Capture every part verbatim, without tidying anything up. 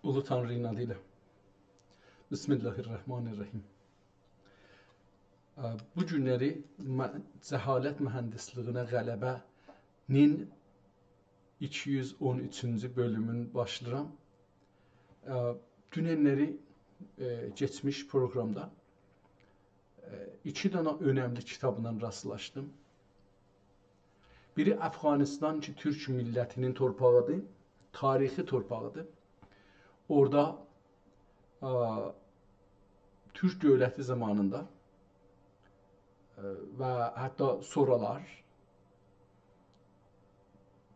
اولو تانری‌نین آدی ایله. بسم الله الرحمن الرحیم. ا، بو گونلری مه-، جهالت مهندسلیگینه غلبه‌نین ایکی یوز اون اوچونجو بؤلومون باشلاییرام. ا، دوننلری، ائ، کئچمیش پروگرامدا، ائ، ایکی دنه اؤنملی کیتابلا راستلاشدیم. بیری افغانستان کی، تورک میللتینین تورپاغیدیر، تاریخی تورپاغیدیر. اورادا، ا، تورک دؤولتی زامانیندا، ا، و حتی سونرالار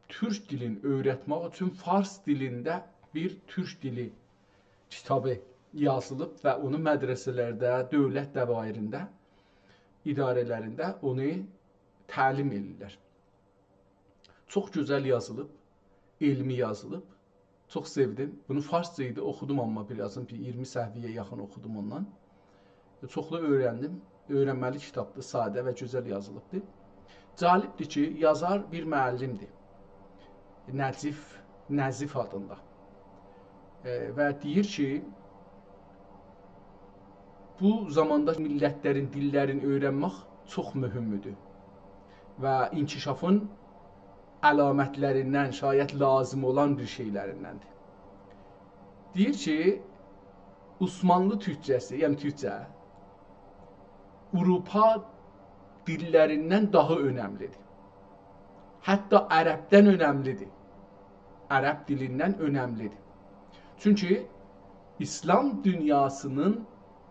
تورک دیلینی اؤیرتمک اوچون فارس دیلینده بیر تورک دیلی کیتابی یازیلیب و اونو مدرسه‌لرده، دؤولت دوایرینده، اداره‌لرینده اونو تعلیم ائدیرلر. چوخ گؤزل یازیلیب، علمی یازیلیب. چوخ سئودیم. بونو فارسجا ایدی، اوخودوم، آمما بیر آزین بیر اییرمی صفحه‌یه یاخین اوخودوم اوندان. چوخلو اؤیرندیم. اؤیرنمه‌لی کیتابدیر، ساده و گؤزل یازیلیبدیر. جالبدیر کی، یازار بیر معلمدیر. نجیف، نظیف آدیندا. ائ، و دئییر کی، بو زاماندا میللتلرین دیللرینی اؤیرنمک چوخ مهمدور. و انکشافین علامتلریندن، شاید لازیم اولان بیر شئیلریندندیر. دئییر کی، عثمانلی تورکجه‌سی، یعنی تورکجه، آوروپا دیللریندن داها اؤنملیدیر. حتی عربدن اؤنملیدیر. عرب دیلیندن اؤنملیدیر. چونکی ایسلام دونیاسینین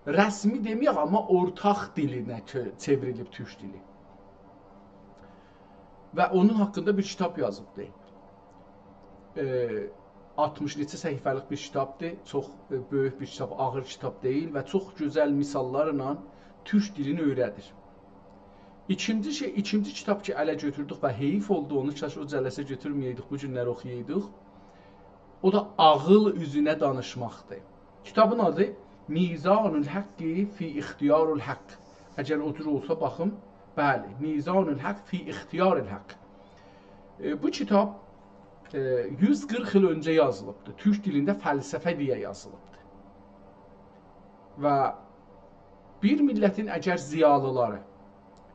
رسمی دئمه‌یک، آمما اورتاق دیلینه چئ-، چئوریلیب تورک دیلی. و اونون حاقیندا بیر کیتاب یازیبدی. ائ، آلتمیش نئچه صفحه‌لیک بیر کیتابدیر. چوخ، ائ، بؤیوک بیر کیتاب، آغیر کیتاب دئییل و چوخ گؤزل مثاللارلا تورک دیلینی اؤیره‌دیر. ایکینجی شئی، ایکینجی کیتاب کی، اله گؤتوردوک و حیف اولدو، اونو کاش او جلسه گؤتورمه‌یه‌یدیک، بو گونلر اوخویایدیق. او دا عاغیل اوزونه دانیشماقدیر. کیتابین آدی میزان الحق فی اختیار الحق. اگر او جور اولسا، باخیم، بلی، میزان الحق فی اختیار الحق. ائ، بو کیتاب، ائ، یوز قیرخ ایل اؤنجه یازیلیبدیر. تورک دیلینده فلسفه دئیه یازیلیبدیر. و بیر میللتین اگر ضیالیلاری،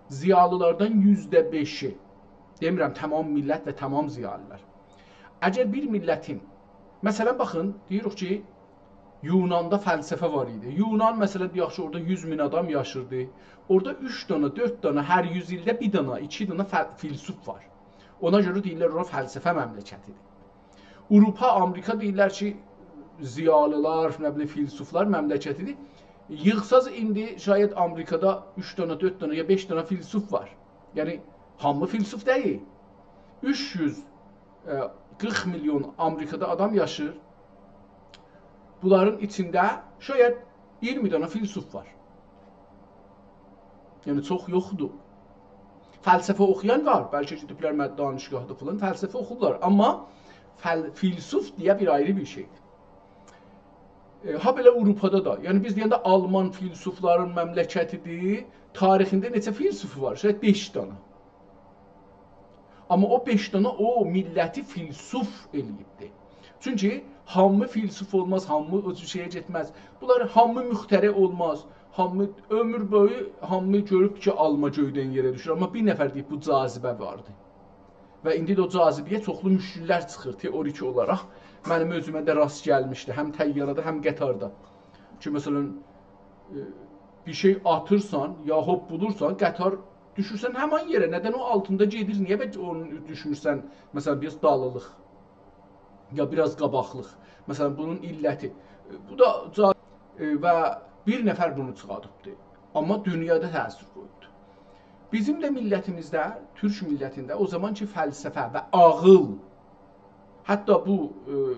ضیالیلاردان یوزده بئشی، دئمیرم تمام میللت و تمام ضیالیلار، اگر بیر میللتین، مثلا، باخین، دئییریک کی، یوناندا فلسفه وار ایدی. یونان، مثلا، دئیک کی، اورادا یوز مین آدام یاشیردی. اورادا اوچ دانا، دؤرد دانا، هر یوز ایلده بیر دانا، ایکی دانا فل-، فیلسوف وار. اونا گؤره دئییرلر، اورا فلسفه مملکتیدیر. آوروپا، آمریکا دئییرلر کی، ضیالیلار، نه بیلیم، فیلسوفلار مملکتیدیر. ییغساز ایندی شاید آمریکادا اوچ دانا، دؤرد دانا یا بئش دانا فیلسوف وار. یعنی، هامی فیلسوف دئییل. اوچ یوز، ائ، قیرخ میلیون آمریکادا آدام یاشیر. بونلارین ایچینده شاید اییرمی دانا فیلسوف وار. یعنی، چوخ یوخدور. فلسفه اوخویان وار، بلکه گئدیبلر مد-، دانشگاهدا فلان فلسفه اوخورلار. آمما فل-، فیلسوف دئیه بیر آیری بیر شئیدیر. ائ، هابئله آوروپادا دا، یعنی بیز دئینده آلمان فیلسوفلارین مملکتیدیر، تاریخینده نئچه فیلسوفو وار؟ شاید بئش دانا. آمما او بئش دانا او میللتی فیلسوف ائله‌ییبدی. چونکی هامی فیلسوف اولماز، هامی او جور شئیه گئتمز. بونلار هامی مخترع اولماز. هامی عؤمور بویو هامی گؤروب کی، آلما گؤیدن یئره دوشور. آمما بیر نفر دئییب، بو جاذبه واردی. و ایندی ده او جاذبه‌یه چوخلو مشکل‌لر چیخیر تئوریک اولاراق. منیم اؤزومه ده راست گلمیشدی، هم طیاره‌ده، هم قطاردا. کی، مثلا، ائ، بیر شئی آتیرسان، یا هوپپولورسان، قطار دوشورسن همان یئره. ندن او آلتیندا گئدیر؟ نییه به-، اونو دوشورسن، مثلا، بیر آز دالیلیق، یا بیر آز قاباقلیق؟ مثلا، بونون علتی. ائ، بو دا جا-، ائ، و بیر نفر بونو چیخاریبدی. آمما دونیادا تأثیر قویوبدو. بیزیم ده میللتیمیزده، تورک میللتینده او زامان کی، فلسفه و عاغیل، حتی بو، ائ،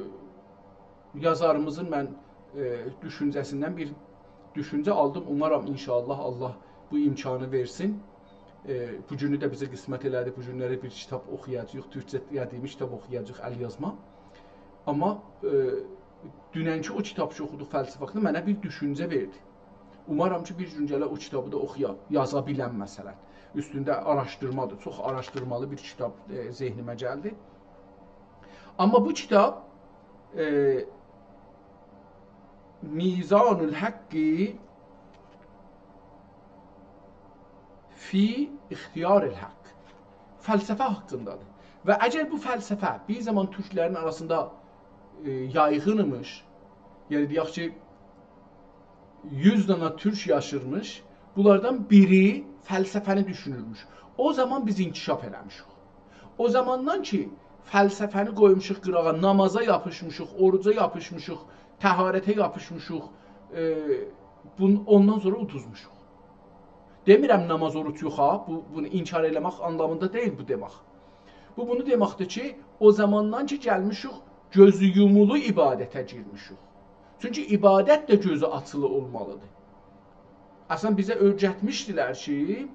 یازاریمیزین من، ائ، دوشونجه‌سیندن بیر دوشونجه آلدیم. اومارام، ان‌شاءالله، الله بو امکانی وئرسین. ائ، بو گونو ده بیزه قسمت ائله‌دی. بو گونلری بیر کیتاب اوخویاجاغیق، تورکجه یادیمیش کیتاب اوخویاجاغیق، ال‌یازما. آمما، ائ، دوننکی او کیتاب کی، اوخودوق فلسفه حاقیندا، منه بیر دوشونجه وئردی. اومارام کی، بیر گون گله او کیتابی دا اوخویام، یازا بیلم، مثلا. اوستونده آراشدیرمادیر، چوخ آراشدیرمالی بیر کیتاب، ائ، ذهنیمه گلدی. آمما بو کیتاب، ائ، میزان الحق فی اختیار الحق، فلسفه حاقیندادیر. و اگر بو فلسفه بیر زامان تورکلرین آراسیندا، ائ، یایغین ایمیش، یعنی دئیک کی، یوز دانا تورک یاشیرمیش، بونلاردان بیری فلسفه‌نی دوشونورموش. او زامان بیز انکشاف ائله‌میشیک. او زاماندان کی، فلسفه‌نی قویموشوق قیراغا، نامازا یاپیشمیشیق، اوروجا یاپیشمیشیق، طهارته یاپیشمیشیق، ائ، بون-، اوندان سونرا اودوزموشوق. دئمیرم ناماز، اوروج یوخ ها، بو، بونو انکار ائله‌مک آنلامیندا دئییل بو دئمک. بو بونو دئمکدیر کی، او زاماندان کی گلمیشیک، گؤزو یومولو عبادته گیرمیشیک. چونکی عبادت ده گؤزو آچیلی اولمالیدیر. اصلا بیزه اؤیرتمیشدیلر کی،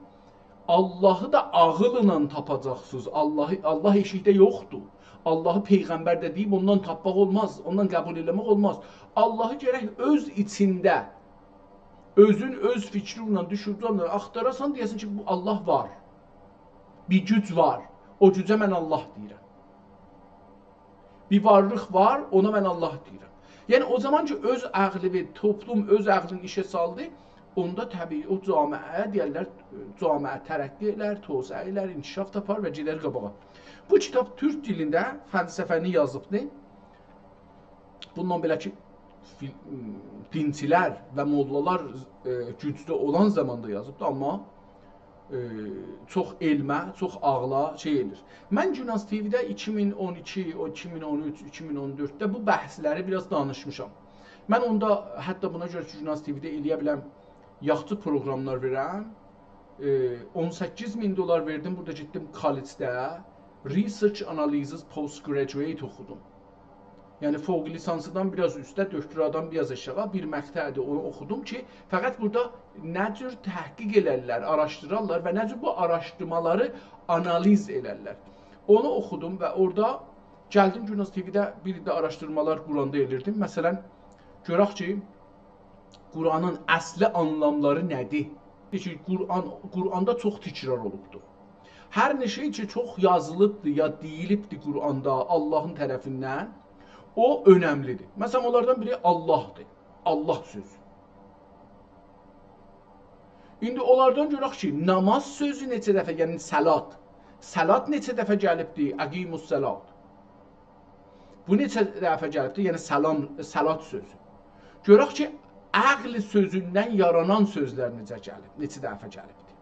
آللاهی دا عاغیللا تاپاجاقسینیز. آللاهی، آللاه ائشیکده یوخدور. آللاهی پیغمبر ده دئییب، اوندان تاپماق اولماز، اوندان قبول ائله‌مک اولماز. آللاهی گرک اؤز ایچینده، اؤزون اؤز فیکرینله، دوشونجه‌نله آختاراسان، دئیه‌سن کی، بو آللاه وار. بیر گوج وار. او گوجه من آللاه دئییرم. بیر وارلیق وار، اونا من آللاه دئییرم. یعنی، او زامان کی، اؤز عقلی و توپلوم اؤز عقلینی ایشه سالدی، اوندا طبیعی او جامعه، دئیرلر، جامعه ترقی ائلر، توسعه ائلر، انکشاف تاپار و گئدر قاباغا. بو کیتاب تورک دیلینده فلسفه‌نی یازیبدی. بوندان بئله کی، فی-، دینچیلر و موللالار، ائ، گوجده اولان زاماندا یازیبدی، آمما، ائ، چوخ علمه، چوخ عاغلا شئی ائله‌ییر. من گوناز تی‌وی‌ده ایکی مین اون ایکی، او ایکی مین اون اوچ، ایکی مین اون دؤردده بو بحثلری بیر آز دانیشمیشام. من اوندا حتی بونا گؤره کی، گوناز تی‌وی‌ده ائله‌یه بیلم، یاخشی پروقراملار وئرم، ائ، اون سککیز مین دلار وئردیم، بورادا گئتدیم کالجده Research Analysis Postgraduate اوخودوم. یعنی فوق لیسانسدان بیر آز اوسته، دکترادان بیر آز آشاغی بیر مقطعدیر، اونو اوخودوم کی، فقط بورادا نه جور تحقیق ائلرلر، آراشدیرارلار و نه جور بو آراشدیرمالاری آنالیز ائلرلر. اونو اوخودوم و اورادا گلدیم گوناز تی‌وی‌ده بیر ده آراشدیرمالار قوراندا ائلیردیم. مثلا، گؤرک کی، قرآنین اصلی آنلاملاری نه‌دیر؟ کی، قرآن، قرآندا چوخ تکرار اولوبدور. هر نه شئی کی، چوخ یازیلیبدیر یا دئییلیبدیر قرآندا آللاهین طرفیندن، او اؤنملیدیر. مثلا، اونلاردان بیری آللاهدیر. آللاه سؤزو. ایندی اونلاردان گؤرک کی، ناماز سؤزو نئچه دفعه، یعنی صلات. صلات نئچه دفعه گلیبدیر؟ اقیموا الصلاة. بو نئچه دفعه گلیبدیر؟ یعنی سلام، صلات سؤزو. گؤرک کی، عقل سؤزوندن یارانان سؤزلر نئچه گلیب، نئچه دفعه گلیبدیر؟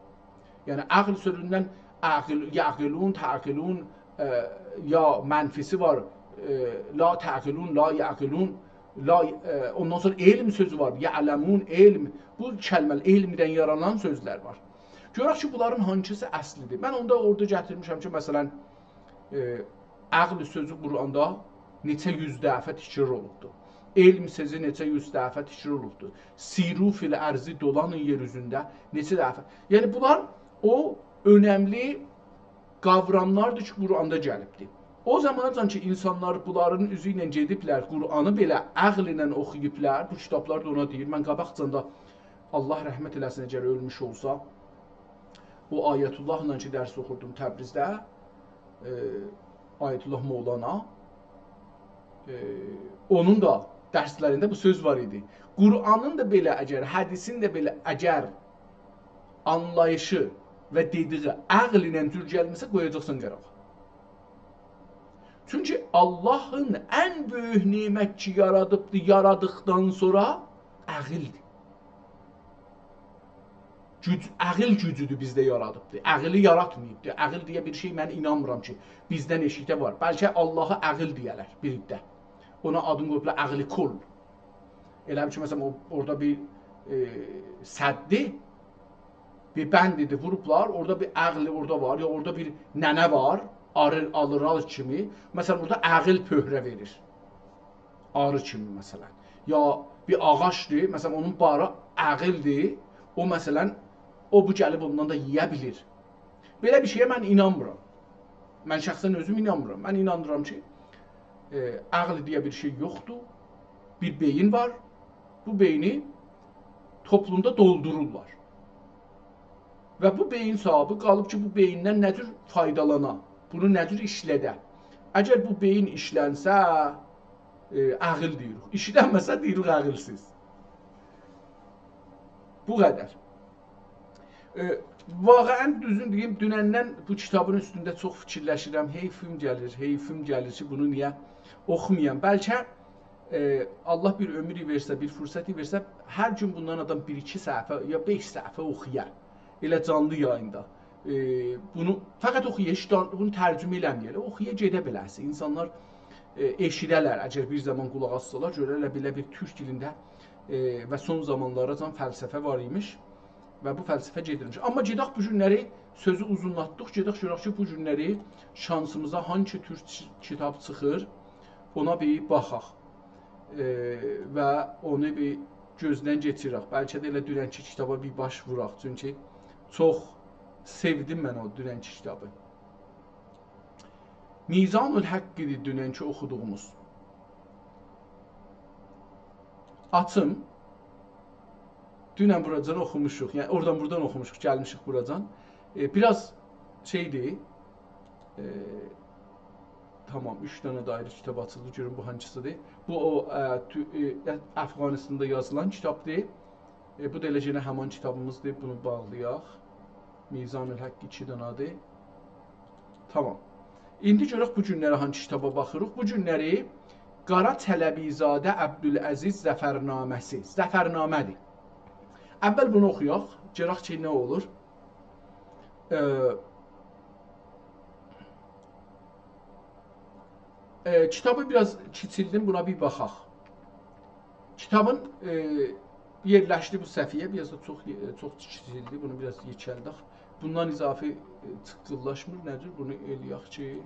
یعنی عقل سؤزوندن عقل، یعقلون، تعقلون، ائ، یا منفی‌سی وار، ائ، لا تعقلون، لا یعقلون، لا، ائ، اوندان سونرا علم سؤزو وار، یعلمون، علم. بو کلمه‌لر، علمدن یارانان سؤزلر وار. گؤرک کی، بونلارین هانسیسی اصلی‌دیر؟ من اوندا اورادا گتیرمیشم کی، مثلا، ائ، عقل سؤزو قرآندا نئچه یوز دفعه تکرار اولوبدور. علم سؤزو نئچه یوز دفعه تکرار اولوبدور. سیروا فی الارض، دولانین یئر اوزونده نئچه دفعه. یعنی، بونلار او اؤنملی قاوراملاردیر کی، قرآندا گلیبدیر. او زاماناجان کی، اینسانلار بونلارین اوزو ایله گئدیبلر، قرآنی بئله عقل ایله اوخویوبلار، بو کیتابلار دا اونا دئییر. من قاباقجان دا، آللاه رحمت ائله‌سین، اگر اؤلموش اولسا، او آیت‌الله‌لا کی درس اوخوردوم تبریزده، ائ، آیت‌الله مولانا، ائ، اونون دا درسلرینده بو سؤز وار ایدی. قرآنین دا بئله اگر، حدیثین ده بئله اگر آنلاییشی و دئدیگی عقل ایله جور گلمیرسه، قویاجاقسان قیراغا. چونکی آللاهین ان بؤیوک نعمت کی یارادیبدی، یارادیقدان سونرا عقلدیر. گوج، عقل گوجودور بیزده یارادیبدیر. عقلی یاراتماییبدیر. عقل دئیه بیر شئی من اینانمیرام کی، بیزدن ائشیکده وار. بلکه آللاها عقل دئیه‌لر بیر عده. اونا آدینی قویوبلار عقل کل. ائله بیل کی، مثلا، او، اورادا بیر، ائ، سددی، بیر بندیدی، ووروبلار، اورادا بیر عقل اورادا وار، یا اورادا بیر ننه وار، آریر، آلیر، آلیر کیمی. مثلا، اورادا عقل پؤهره وئریر. آری کیمی، مثلا. یا بیر آغاجدیر، مثلا، اونون باری عقلدیر. او، مثلا، او بو گلیب اوندان دا یئیه بیلیر. بئله بیر شئیه من اینانمیرام. من شخصا اؤزوم اینانمیرام. من اینانیرام کی، ائ، عقل دئیه بیر شئی یوخدور. بیر بئیین وار. بو بئینی توپلومدا دولدورورلار. و بو بئیین صاحیبی قالیب کی، بو بئییندن نه جور فایدالانا، بونو نه جور ایشلده. اگر بو بئیین ایشلنسه، ائ، عاغیل دئییریک. ایشلنمه‌سه دئییریک عاغیلسیز. بو قدر. ائ، واقعاً دوزون دئییم، دونندن بو کیتابین اوستونده چوخ فیکیرلشیرم. حیفیم گلیر، حیفیم گلیر کی، بونو نییه اوخومایام؟ بلکه، ائ، الله بیر عؤمور وئرسه، بیر فرصت وئرسه، هر گون بوندان آدام بیر-ایکی صفحه یا بئش صفحه اوخویا. ائله جانلی یاییندا. ائ، بونو فقط اوخویا، هئچ ده بونو ترجمه ائله‌مه‌یه. ائله اوخویا گئده بیله‌سین. اینسانلار، ائ، ائشیده‌لر، اگر بیر زامان قولاق آسسالار، گؤررلر بئله بیر تورک دیلینده، ائ، و سون زامانلاراجان فلسفه وار ایمیش و بو فلسفه گئدیرمیش. آمما گئدک بو گونلری، سؤزو اوزونلاتدیق، گئدک گؤرک کی، بو گونلری شانسیمیزا هانسی تورک چی-، کیتاب چیخیر، اونا بیر باخاق. ائ، و اونو بیر گؤزدن کئچیرک. بلکه ده ائله دوننکی کیتابا بیر باش ووراق. چونکی چوخ سئودیم من او دوننکی کیتابی. میزان الحق ایدی دوننکی اوخودوغوموز. آچیم. دونن بوراجان اوخوموشوق. یعنی، اورادان بورادان اوخوموشوق، گلمیشیک بوراجان. ائ، بیر آز شئیدیر. ائ، تامام، اوچ دنه ده آیری کیتاب آچیلدی. گؤروم بو هانسیسیدیر. بو او، ائ، تو-، ائ، افغانستاندا یازیلان کیتابدیر. ائ، بو دا ائله یئنه همان کیتابیمیزدیر. بونو باغلایاق. میزان الحق ایکی دنه‌دیر. تامام. ایندی گؤرک بو گونلری هانسی کیتابا باخیریق. بو گونلری قارا چلبی‌زاده عبدالعزیز ظفرنامه‌سی. ظفرنامه‌دیر. اول بونو اوخویاق. گؤرک کی، نه اولور. ائ، ائ، کیتابی بیر آز کیچیلدیم، بونا بیر باخاق. کیتابین، ائ، یئرلشدی بو صفحه‌یه، بیر آز دا چوخ، ائ، چوخ کیچیلدی، بونو بیر آز یئکلدک. بوندان اضافی، ائ، چیققیللاشمیر، نه‌دیر؟ بونو ائله‌یک کی،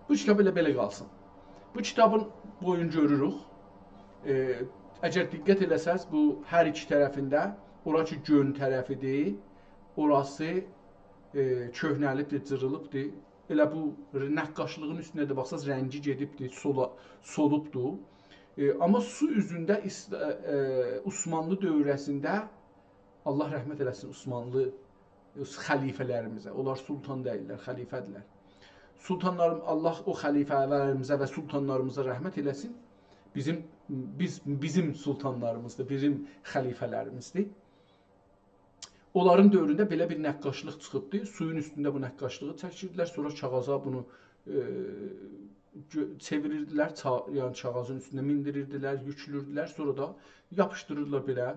بو کیتاب ائله بئله قالسین. بو کیتابین بویون گؤروروک. ائ، اگر دقت ائله‌سز، بو هر ایکی طرفینده، اورا کی گؤن طرفیدیر، اوراسی، ائ، کؤهنه‌لیبدیر، جیریلیبدیر. ائله بو نقاشلیغین اوستونه ده باخساز، رنگی گئدیبدیر، سولا-، سولوبدور. ائ، آمما سو اوزونده ایس-، ائ، ائ، عثمانلی دؤوره‌سینده، الله رحمت ائله‌سین عثمانلی خلیفه‌لریمیزه. اونلار سلطان دئییللر، خلیفه‌دیرلر. سلطانلاریم، الله او خلیفه‌لریمیزه و سلطانلاریمیزا رحمت ائله‌سین. بیزیم، بیز، بیزیم سلطانلاریمیزدیر، بیزیم خلیفه‌لریمیزدیر. اونلارین دؤورونده بئله بیر نقاشلیق چیخیبدی. سویون اوستونده بو نقاشلیغی چکیردیلر، سونرا کاغاذا بونو، ائ، گؤ-، چئویریردیلر، چا-، یعنی کاغاذین اوستونه میندیریردیلر، یوکلوردولر، سونرا دا یاپیشدیریردیلار بئله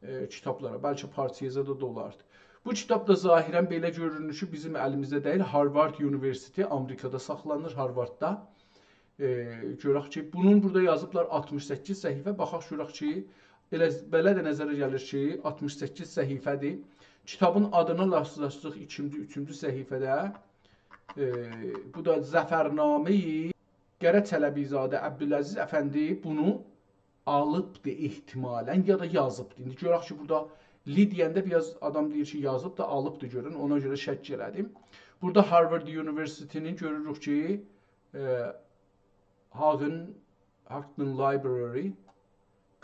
ائ، کیتابلارا. بلکه پارچاییزا دا دولاردی. بو کیتاب دا ظاهراً بئله گؤرونور کی، بیزیم الیمیزده دئییل، هاروارد اونیوئرسیتئتی آمریکادا ساخلانیر، هارووارددا. ائ، گؤرک کی، بونون بورادا یازیبلار آلتمیش سککیز صفحه. باخاق گؤرک کی، ائله بئله ده نظره گلیر کی، آلتمیش سککیز صفحه‌دیر. کیتابین آدینا راستلاشدیق ایکینجی، اوچونجو صفحه‌ده. ائ، بو دا ظفرنامه‌ی قره چلبی‌زاده عبدالعزیز افندی بونو آلیبدی احتمالاً، یا دا یازیبدی. ایندی گؤرک کی، بورادا «لی» دئینده بیر آز آدام دئییر کی، یازیب دا، آلیبدی گؤرون. اونا گؤره شک ائله‌دیم. بورادا هاروارد اونیوئرسیتئتینی گؤروروک کی، ائ، Hagen، Hagen Library،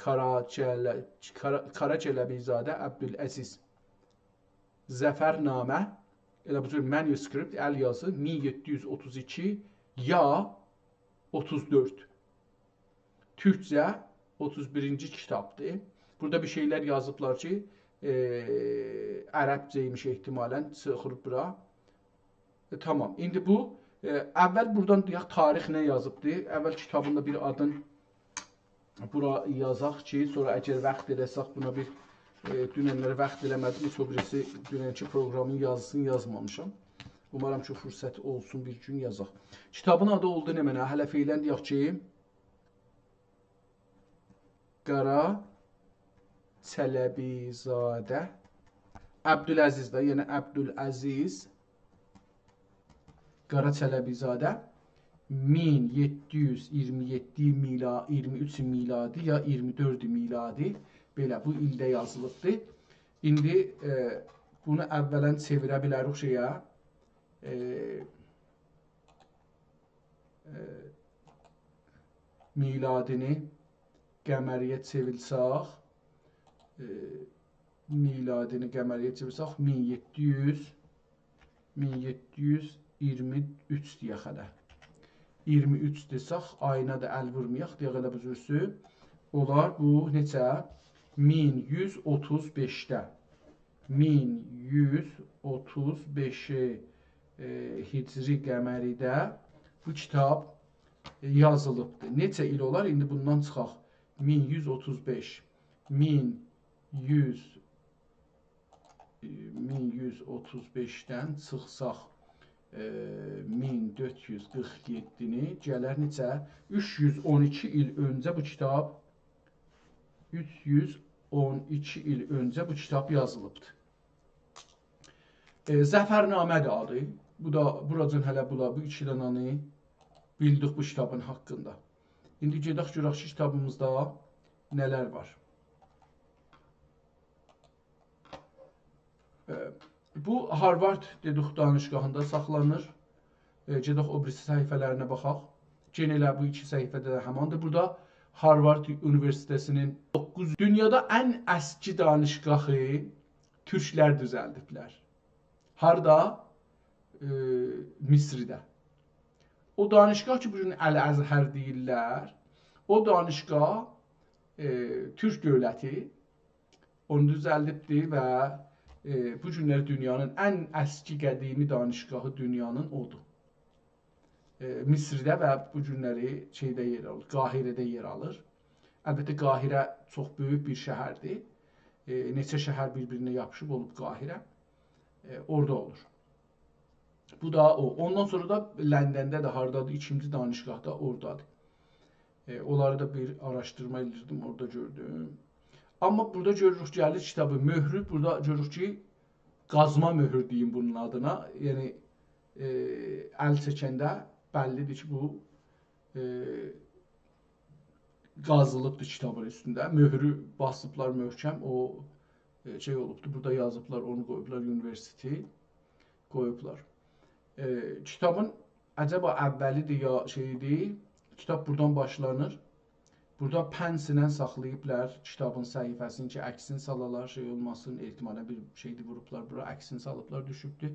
قارا چله-، قارا-، قره چلبی‌زاده عبدالعزیز. ظفرنامه، ائله بو جور manuscript، ال یازی، مین یئددی یوز اوتوز ایکی یا اوتوز دؤرد. تورکجه اوتوز بیرینجی کیتابدیر. بورادا بیر شئیلر یازیبلار کی، ائ، عربجه ایمیش احتمالاً، چیخیب بورا. ائ، تامام. ایندی بو، ائ، اول بورادان دئیک، تاریخ نه یازیبدی؟ اول کیتابین دا بیر آدین بورا یازاق کی، سونرا اگر واخت ائله‌سک، بونا بیر، ائ، دوننلری واخت ائله‌مه‌دیم، هئچ او بیریسی دوننکی پروگرامین یازیسینی یازمامیشام. اومارام کی، فرصت اولسون، بیر گون یازاق. کیتابین آدی اولدو نمنه؟ هله فعلاً دئیک کی، قارا چلبی‌زاده عبدالعزیز ده، یعنی عبدالعزیز قارا چلبی‌زاده مین یئددی یوز اییرمی یئددی میلا-، اییرمی اوچ میلادی یا اییرمی دؤرد میلادی، بئله بو ایلده یازیلیبدی. ایندی، ائ، بونو اولاً چئویره بیلریک شئیه، ائ، ائ، میلادینی قمری‌یه چئویرسک، ائ، میلادینی قمری‌یه چئویرسک، مین یئددی یوز، مین یئددی یوز اییرمی اوچ دئیک هله. اییرمی اوچ دئسک، آیینا دا ال وورمایاق، دئیک ائله بو جورسو. اولار بو نئچه؟ مین یوز اوتوز بئشده. مین یوز اوتوز بئشی، ائ، هجری قمری‌ده بو کیتاب، ائ، یازیلیبدیر. نئچه ایل اولار؟ ایندی بوندان چیخاق. مین یوز اوتوز بئش، مین یوز، ائ، مین یوز اوتوز بئشدن چیخساق، ائ، مین دؤرد یوز قیرخ یئددینی، گلر نئچه؟ اوچ یوز اون ایکی ایل اؤنجه بو کیتاب، اوچ یوز اون ایکی ایل اؤنجه بو کیتاب یازیلیبدیر. ائ، ظفرنامه‌دیر آدی. بو دا، بوراجان هله بولا، بو ایکی دنه‌نی بیلدیک بو کیتابین حاقیندا. ایندی گئدک گؤرک کی، کیتابیمیزدا نه‌لر وار. ائ، بو هاروارد، دئدیک، دانشگاهیندا ساخلانیر. ائ، گئدک او بیریسی صفحه‌لرینه باخاق. یئنه ائله بو ایکی صفحه‌ده ده هماندیر. بورادا هاروارد اونیوئرسیتئتینین دوققوز، دونیادا ان اسکی دانشگاهی تورکلر دوزلدیبلر. هاردا؟ ائ، مصرده. او دانشگاه کی، بو گون الازهر دئییرلر، او دانشگاه، ائ، تورک دؤولتی اونو دوزلدیبدی و، ائ، بو گونلری دونیانین ان اسکی قدیمی دانشگاهی دونیانین اودور. ائ، مصرده و بو گونلری شئیده یئر آلیر، قاهره‌ده یئر آلیر. البته، قاهره چوخ بؤیوک بیر شهردیر. ائ، نئچه شهر بیر-بیرینه یاپیشیب اولوب قاهره. ائ، اورادا اولور. بو دا او. اوندان سونرا دا لندنده ده هاردادیر، ایکینجی دانشگاه دا اورادادیر. ائ، اونلاری دا بیر آراشدیرما ائله‌ییردیم، اورادا گؤردوم. آمما بورادا گؤروروک، گلیر کیتابی، مؤهرو، بورادا گؤروروک کی، قازما مؤهور دئییم بونون آدینا. یعنی، ائ، ال چکنده بللی‌دیر کی، بو، ائ، قازیلیبدیر کیتابین اوستونده. مؤهرو باسیبلار محکم، او، ائ، شئی اولوبدور، بورادا یازیبلار، اونو قویوبلار، اونیوئرسیتئتی قویوبلار. ائ، کیتابین عجبا اولی‌دیر یا شئی‌دیر، کیتاب بورادان باشلانیر. بورادا پنس ایله ساخلاییبلار کیتابین صفحه‌سینی کی، عکسینی سالالار، شئی اولماسین، احتمالاً بیر شئی‌دیر، ووروبلار بورا، عکسینی سالیبلار، دوشوبدور.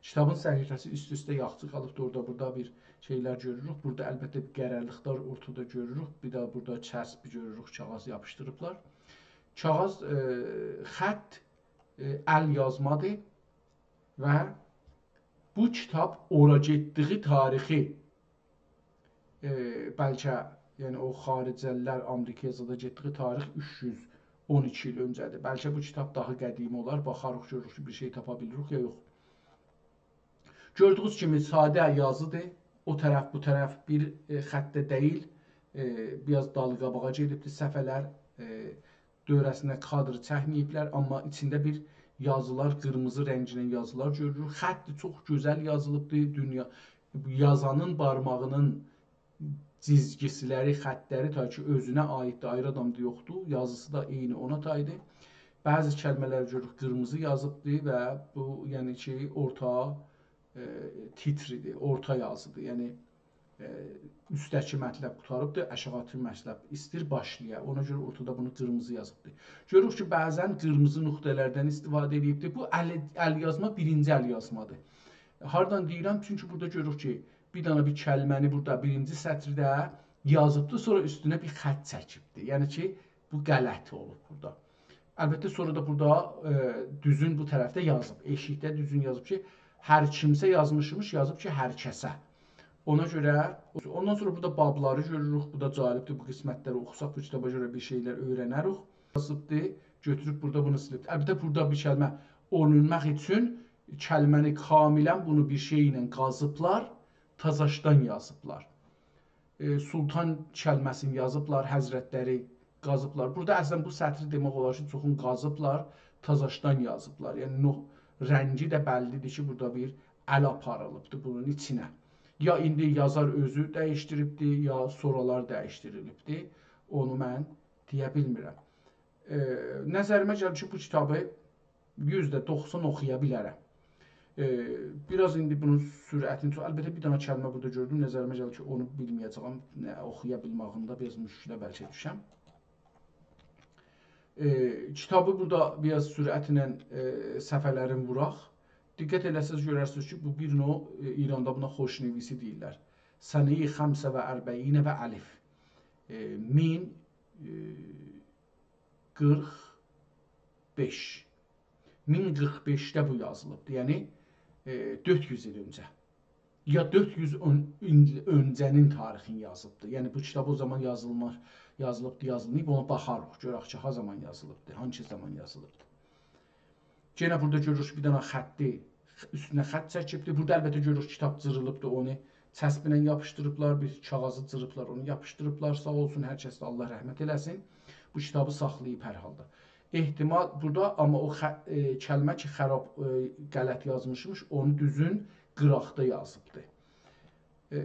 کیتابین صفحه‌سی اوست-اوسته یاخچی قالیبدیر، اورادا، بورادا بیر شئیلر گؤروروک. بورادا البته بیر قره‌لیکلر اورتادا گؤروروک، بیر ده بورادا چسب گؤروروک، کاغاذ یاپیشدیریبلار. کاغاذ، ائ، خط، ائ، ال یازمادیر و بو کیتاب اورا گئتدیگی تاریخی، ائ، بلکه، یعنی او خارجه‌لیلر آمریکایا زادا گئتدیگی تاریخ اوچ یوز اون ایکی ایل اؤنجه‌دیر. بلکه بو کیتاب داها قدیمی اولار، باخاریق، گؤروروک کی، بیر شئی تاپا بیلیریک یا یوخ. گؤردویونوز کیمی ساده یازی‌دیر. او طرف، بو طرف بیر، ائ، خطده دئییل، ائ، بیر آز دالی قاباغا گئدیبدیر. صفحه‌لر، ائ، دؤوره‌سینده کادر چکمه‌ییبلر، آمما ایچینده بیر یازیلار، قیرمیزی رنگینن یازیلار گؤروروک. خط چوخ گؤزل یازیلیبدیر. دونیا، یازانین بارماغینین جیزگیسی‌لری، خطلری، تا کی اؤزونه عاییددیر، آیری آدام دا یوخدور. یازیسی دا عینی اونا تایدیر. بعضی کلمه‌لری گؤروروک، قیرمیزی یازیبدیر و بو، یعنی کی، اورتا، ائ، تیتری‌دیر، اورتا یازی‌دیر. یعنی، ائ، اوستده‌کی مطلب قوتاریبدیر، آشاغیداکی مطلب ایسته‌ییر باشلایا. اونا گؤره اورتادا بونو قیرمیزی یازیبدیر. گؤروروک کی، بعضاً قیرمیزی نقطه‌لردن استفاده ائدیبدیر. بو ال، ال یازما بیرینجی ال یازمادیر. هاردان دئییرم؟ چونکی بورادا گؤروروک کی، بیر دنه بیر کلمه‌نی بورادا بیرینجی سطیرده یازیبدی، سونرا اوستونه بیر خط چکیبدی. یعنی کی، بو غلط اولوب بورادا. البته، سونرا دا بورادا، ائ، دوزون بو طرفده یازیب. ائشیکده دوزون یازیب کی، هر کیمسه یازمیشمیش، یازیب کی، هر کسه. اونا گؤره، اوندان سونرا بورادا بابلاری گؤروروک. بو دا جالبدیر. بو قسمتلری اوخوساق، بو کیتابا گؤره بیر شئیلر اؤیرنریک. یازیبدی، گؤتوروب بورادا بونو سیلیب. البته، بورادا بیر کلمه اولونماق اوچون کلمه‌نی کاملاً بونو بیر شئی ایله قازیبلار، تازاشدان یازیبلار. ائ، سلطان کلمه‌سینی یازیبلار، حضرتلری قازیبلار. بورادا اصلاً بو سطری دئمک اولار کی، چوخون قازیبلار، تازاشدان یازیبلار. یعنی، نوح رنگی ده بللی‌دیر کی، بورادا بیر ال آپاریلیبدیر بونون ایچینه. یا ایندی یازار اؤزو دییشدیریبدی، یا سونرالار دییشدیریلیبدی. اونو من دئیه بیلمیرم. ائ، نظریمه گلیر کی، بو کیتابی یوزده دوخسان اوخویا بیلرم. ائ، بیر آز ایندی بونون سرعتینی چوخ، البته، بیر دنه کلمه بورادا گؤردوم، نظریمه گلیر کی، اونو بیلمه‌یه‌جه‌یم، نه، اوخویا بیلمه‌ییمده بیر آز مشکله بلکه دوشم. ائ، کیتابی بورادا بیر آز سرعتله، ائ، صفحه‌لرین ووراق. دقت ائله‌سز گؤررسینیز کی، بو بیر نوع، ائ، ایراندا بونا خوشنویسی دئییرلر. سنه‌ی خمس و اربعین و الف. ائ، مین، ائ، قیرخ بئش. مین قیرخ بئشده بو یازیلیبدیر. یعنی، ائ، دؤرد یوز ایل اؤنجه. یا دؤرد یوز اون ایل اؤنجه‌نین تاریخینی یازیبدیر. یعنی بو کیتاب او زامان یازیلمیر، یازیلیبدیر، یازیلماییب، اونا باخاریق، گؤرک کی، ها زامان یازیلیبدیر، هانسی زامان یازیلیبدیر. یئنه بورادا گؤروروک بیر دنه خطی، اوستونه خط چکیبدیر. بورادا البته گؤروروک کیتاب جیریلیبدیر، اونو چسبینن یاپیشدیریبلار، بیر کاغیذی جیریبلار، اونو یاپیشدیریبلار. ساغ اولسون، هر کس ده الله رحمت ائله‌سین. بو کیتابی ساخلاییب هر حالدا. احتمال بورادا، آمما او خ-، ائ، کلمه کی، خراب، ائ، غلط یازمیشمیش، اونو دوزون قیراقدا یازیبدی. ائ،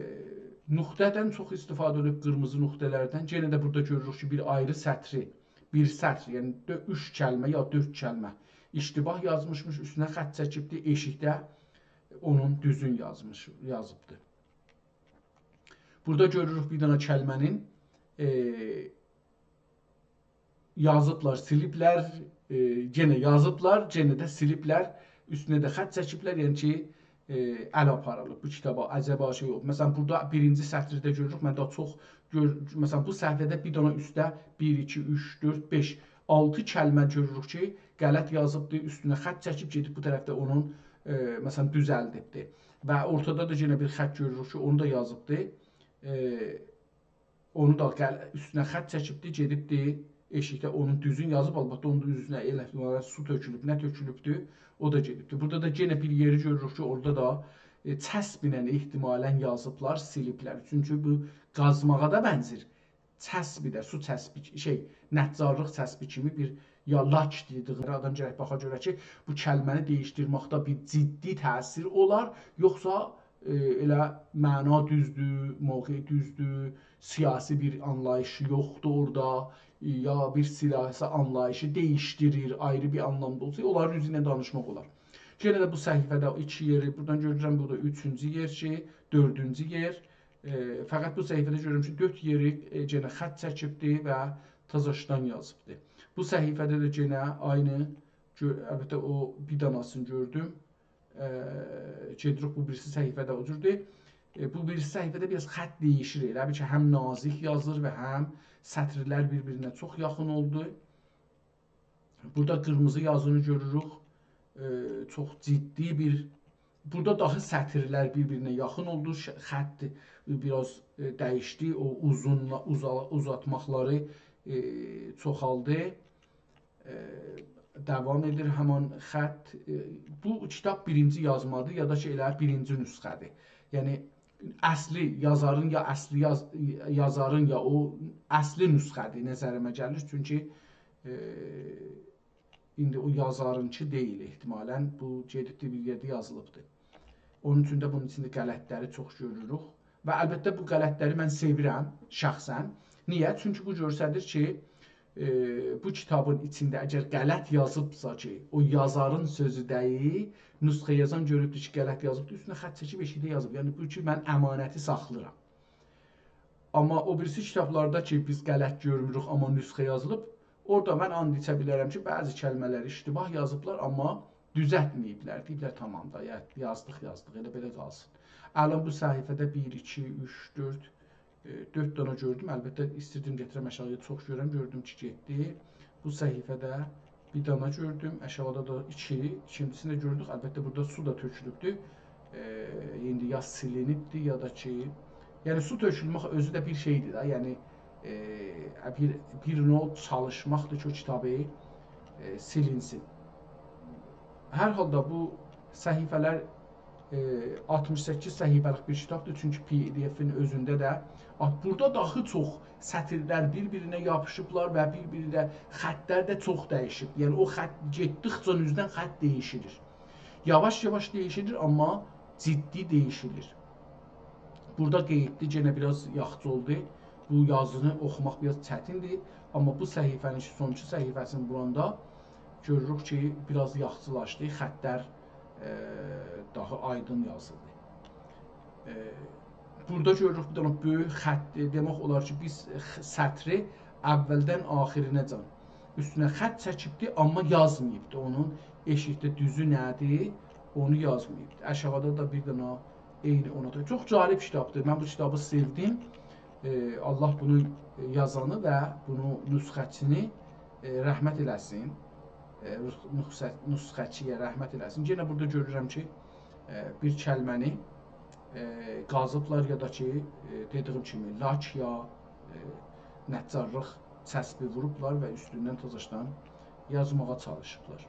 نقطه‌دن چوخ استفاده اولوب، قیرمیزی نقطه‌لردن. یئنه ده بورادا گؤروروک کی، بیر آیری سطری، بیر سطر، یعنی دؤ-، اوچ کلمه یا دؤرد کلمه اشتباه یازمیشمیش، اوستونه خط چکیبدی، ائشیکده اونون دوزون یازمیش، یازیبدی. بورادا گؤروروک بیر دنه کلمه‌نین، ائ، یازیبلار، سیلیبلر، ائ، یئنه یازیبلار، یئنه ده سیلیبلر، اوستونه ده خط چکیبلر، یعنی کی، ائ، ال آپاریلیب بو کیتابا، عجبا شئی یوخ. مثلا، بورادا بیرینجی سطرده گؤروروک، من داها چوخ گؤر-، مثلا، بو صفحه‌ده بیر دنه اوسته بیر، ایکی، اوچ، دؤرد، بئش، آلتی کلمه گؤروروک کی، غلط یازیبدی، اوستونه خط چکیب گئدیب بو طرفده اونون، ائ، مثلا، دوزلدیبدی. و اورتادا دا یئنه بیر خط گؤروروک کی، اونو دا یازیبدی. ائ، اونو دا غل-، اوستونه خط چکیبدی، گئدیبدی ائشیکده اونون دوزون یازیب، البته اونون دا اوزونه ائله سو تؤکولوب، نه تؤکولوبدو، او دا گئدیبدی. بورادا دا یئنه بیر یئری گؤروروک کی، اورادا دا، ائ، چسبینن احتمالا یازیبلار، سیلیبلر. چونکی بو قازماغا دا بنزیر. چسبی ده، سو چسبی، شئی، نجارلیق چسبی کیمی بیر یا لاک دئدیگی، آدام گرک باخا گؤره کی، بو کلمه‌نی دییشدیرمکده بیر جدی تأثیر اولار، یوخسا، ائ، ائله معنا دوزدور، موقع دوزدور، سیاسی بیر آنلاییشی یوخدور اورادا، ائ، یا بیر سیاسی آنلاییشی دییشدیریر، آیری بیر آنلامدا اولسا، اونلارین اوزو ایله دانیشماق اولار. یئنه ده بو صفحه‌ده ایکی یئری بورادان گؤرورم، بو دا اوچونجو یئر کی، دؤردونجو یئر. ائ، فقط بو صفحه‌ده گؤرورم کی، دؤرد یئری، ائ، یئنه خط چکیبدی و تازاشدان یازیبدی. بو صفحه‌ده ده یئنه عینی گؤ-، البته، او بیر داناسینی گؤردوم. ائ، گئدیریک بو بیریسی صفحه‌ده او جوردور. ائ، بو بیریسی صفحه‌ده بیر آز خط دییشیر. ائله بیل کی، هم نازیک یازیر و هم سطرلر بیر-بیرینه چوخ یاخین اولدو. بورادا قیرمیزی یازینی گؤروروک. ائ، چوخ جدی بیر، بورادا داها سطرلر بیر-بیرینه یاخین اولدو. ش-، خط بیر آز، ائ، دییشدی. او اوزون، اوزا-، اوزاتماقلاری، ائ، چوخالدی. ائ، داوام ائدیر همان خط. ائ، بو کیتاب بیرینجی یازمادیر، یا دا کی، ائله بیرینجی نسخه‌دیر. یعنی، اصلی یازارین یا اصلی یاز-، یازارین یا او اصلی نسخه‌دیر، نظریمه گلیر. چونکی، ائ، ایندی او یازارینکی دئییل احتمالا. بو گئدیبدی بیر یئرده یازیلیبدی. اونون اوچون ده بونون ایچینده غلطلری چوخ گؤروروک. و البته بو غلطلری من سئویرم شخصا. نییه؟ چونکی بو گؤستریر کی، ائ، بو کیتابین ایچینده اگر غلط یازیبسا کی، او یازارین سؤزو دئییل، نسخه یازان گؤروبدور کی، غلط یازیبدیر، اوستونه خط چکیب ائشیکده یازیب. یعنی بو کی، من امانتی ساخلاییرام. آمما او بیریسی کیتابلاردا کی، بیز غلط گؤرموروک، آمما نسخه یازیلیب، اورادا من آند ایچه بیلرم کی، بعضی کلمه‌لری اشتباه یازیبلار، آمما دوزلتمه‌ییبلر. دئییبلر، «تامام دا، یا-، یازدیق، یازدیق، ائله بئله قالسین.» الان بو صفحه‌ده بیر، ایکی، اوچ، دؤرد، ائ، دؤرد دنه گؤردوم. البته، ایستیردیم گتیرم آشاغییا، چوخ گؤرم، گؤردوم کی، گئتدی. بو صفحه‌ده بیر دنه گؤردوم، آشاغیدا دا ایکی، ایکینجیسینی ده گؤردوک. البته، بورادا سو دا تؤکولوبدور. ائ، ایندی یا سیلینیبدیر، یا دا کی، یعنی سو تؤکولمک اؤزو ده بیر شئیدیر ده، یعنی، ائ، بیر، بیر نوع چالیشماقدیر کی، او کیتابی، ائ، سیلینسین. هر حالدا بو صفحه‌لر، ائ، آلتمیش سککیز صفحه‌لیک بیر کیتابدیر، چونکی PDF-ین اؤزونده ده، آ، بورادا داها چوخ سطرلر بیر-بیرینه یاپیشیبلار و بیر-بیری ده خطلر ده چوخ دییشیب. یعنی او خط گئتدیکجه اوزدن خط دییشیلیر. یاواش-یاواش دییشیلیر، آمما جدی دییشیلیر. بورادا قئییتدی، یئنه بیر آز یاخشی اولدو. بو یازینی اوخوماق بیر آز چتیندیر، آمما بو صفحه‌نین سونکی صفحه‌سینی ووراندا گؤروروک کی، بیر آز یاخشیلاشدی، خطلر، ائ، داها آیدین یازیلدی. ائ، بورادا گؤروروک بیر دنه بؤیوک خط، ائ، دئمک اولار کی، بیز خ-، سطری اولدن آخیرینه‌جن اوستونه خط چکیبدی، آمما یازماییبدی. اونون ائشیکده دوزو نه‌دیر، اونو یازماییبدی. آشاغیدا دا بیر دنه عینی اونا دا. چوخ جالب کیتابدیر. من بو کیتابی سئودیم. ائ، الله بونو یازانی و بونو نسخه‌چینی، ائ، رحمت ائله‌سین. ائ، نسخه-، نسخه‌چی‌یه رحمت ائله‌سین. یئنه بورادا گؤرورم کی، ائ، بیر کلمه‌نی، ائ، قازیبلار یا دا کی، ائ، دئدیگیم کیمی، لاک یا، ائ، نجارلیق چسبی ووروبلار و اوستوندن تازاشدان یازماغا چالیشیبلار.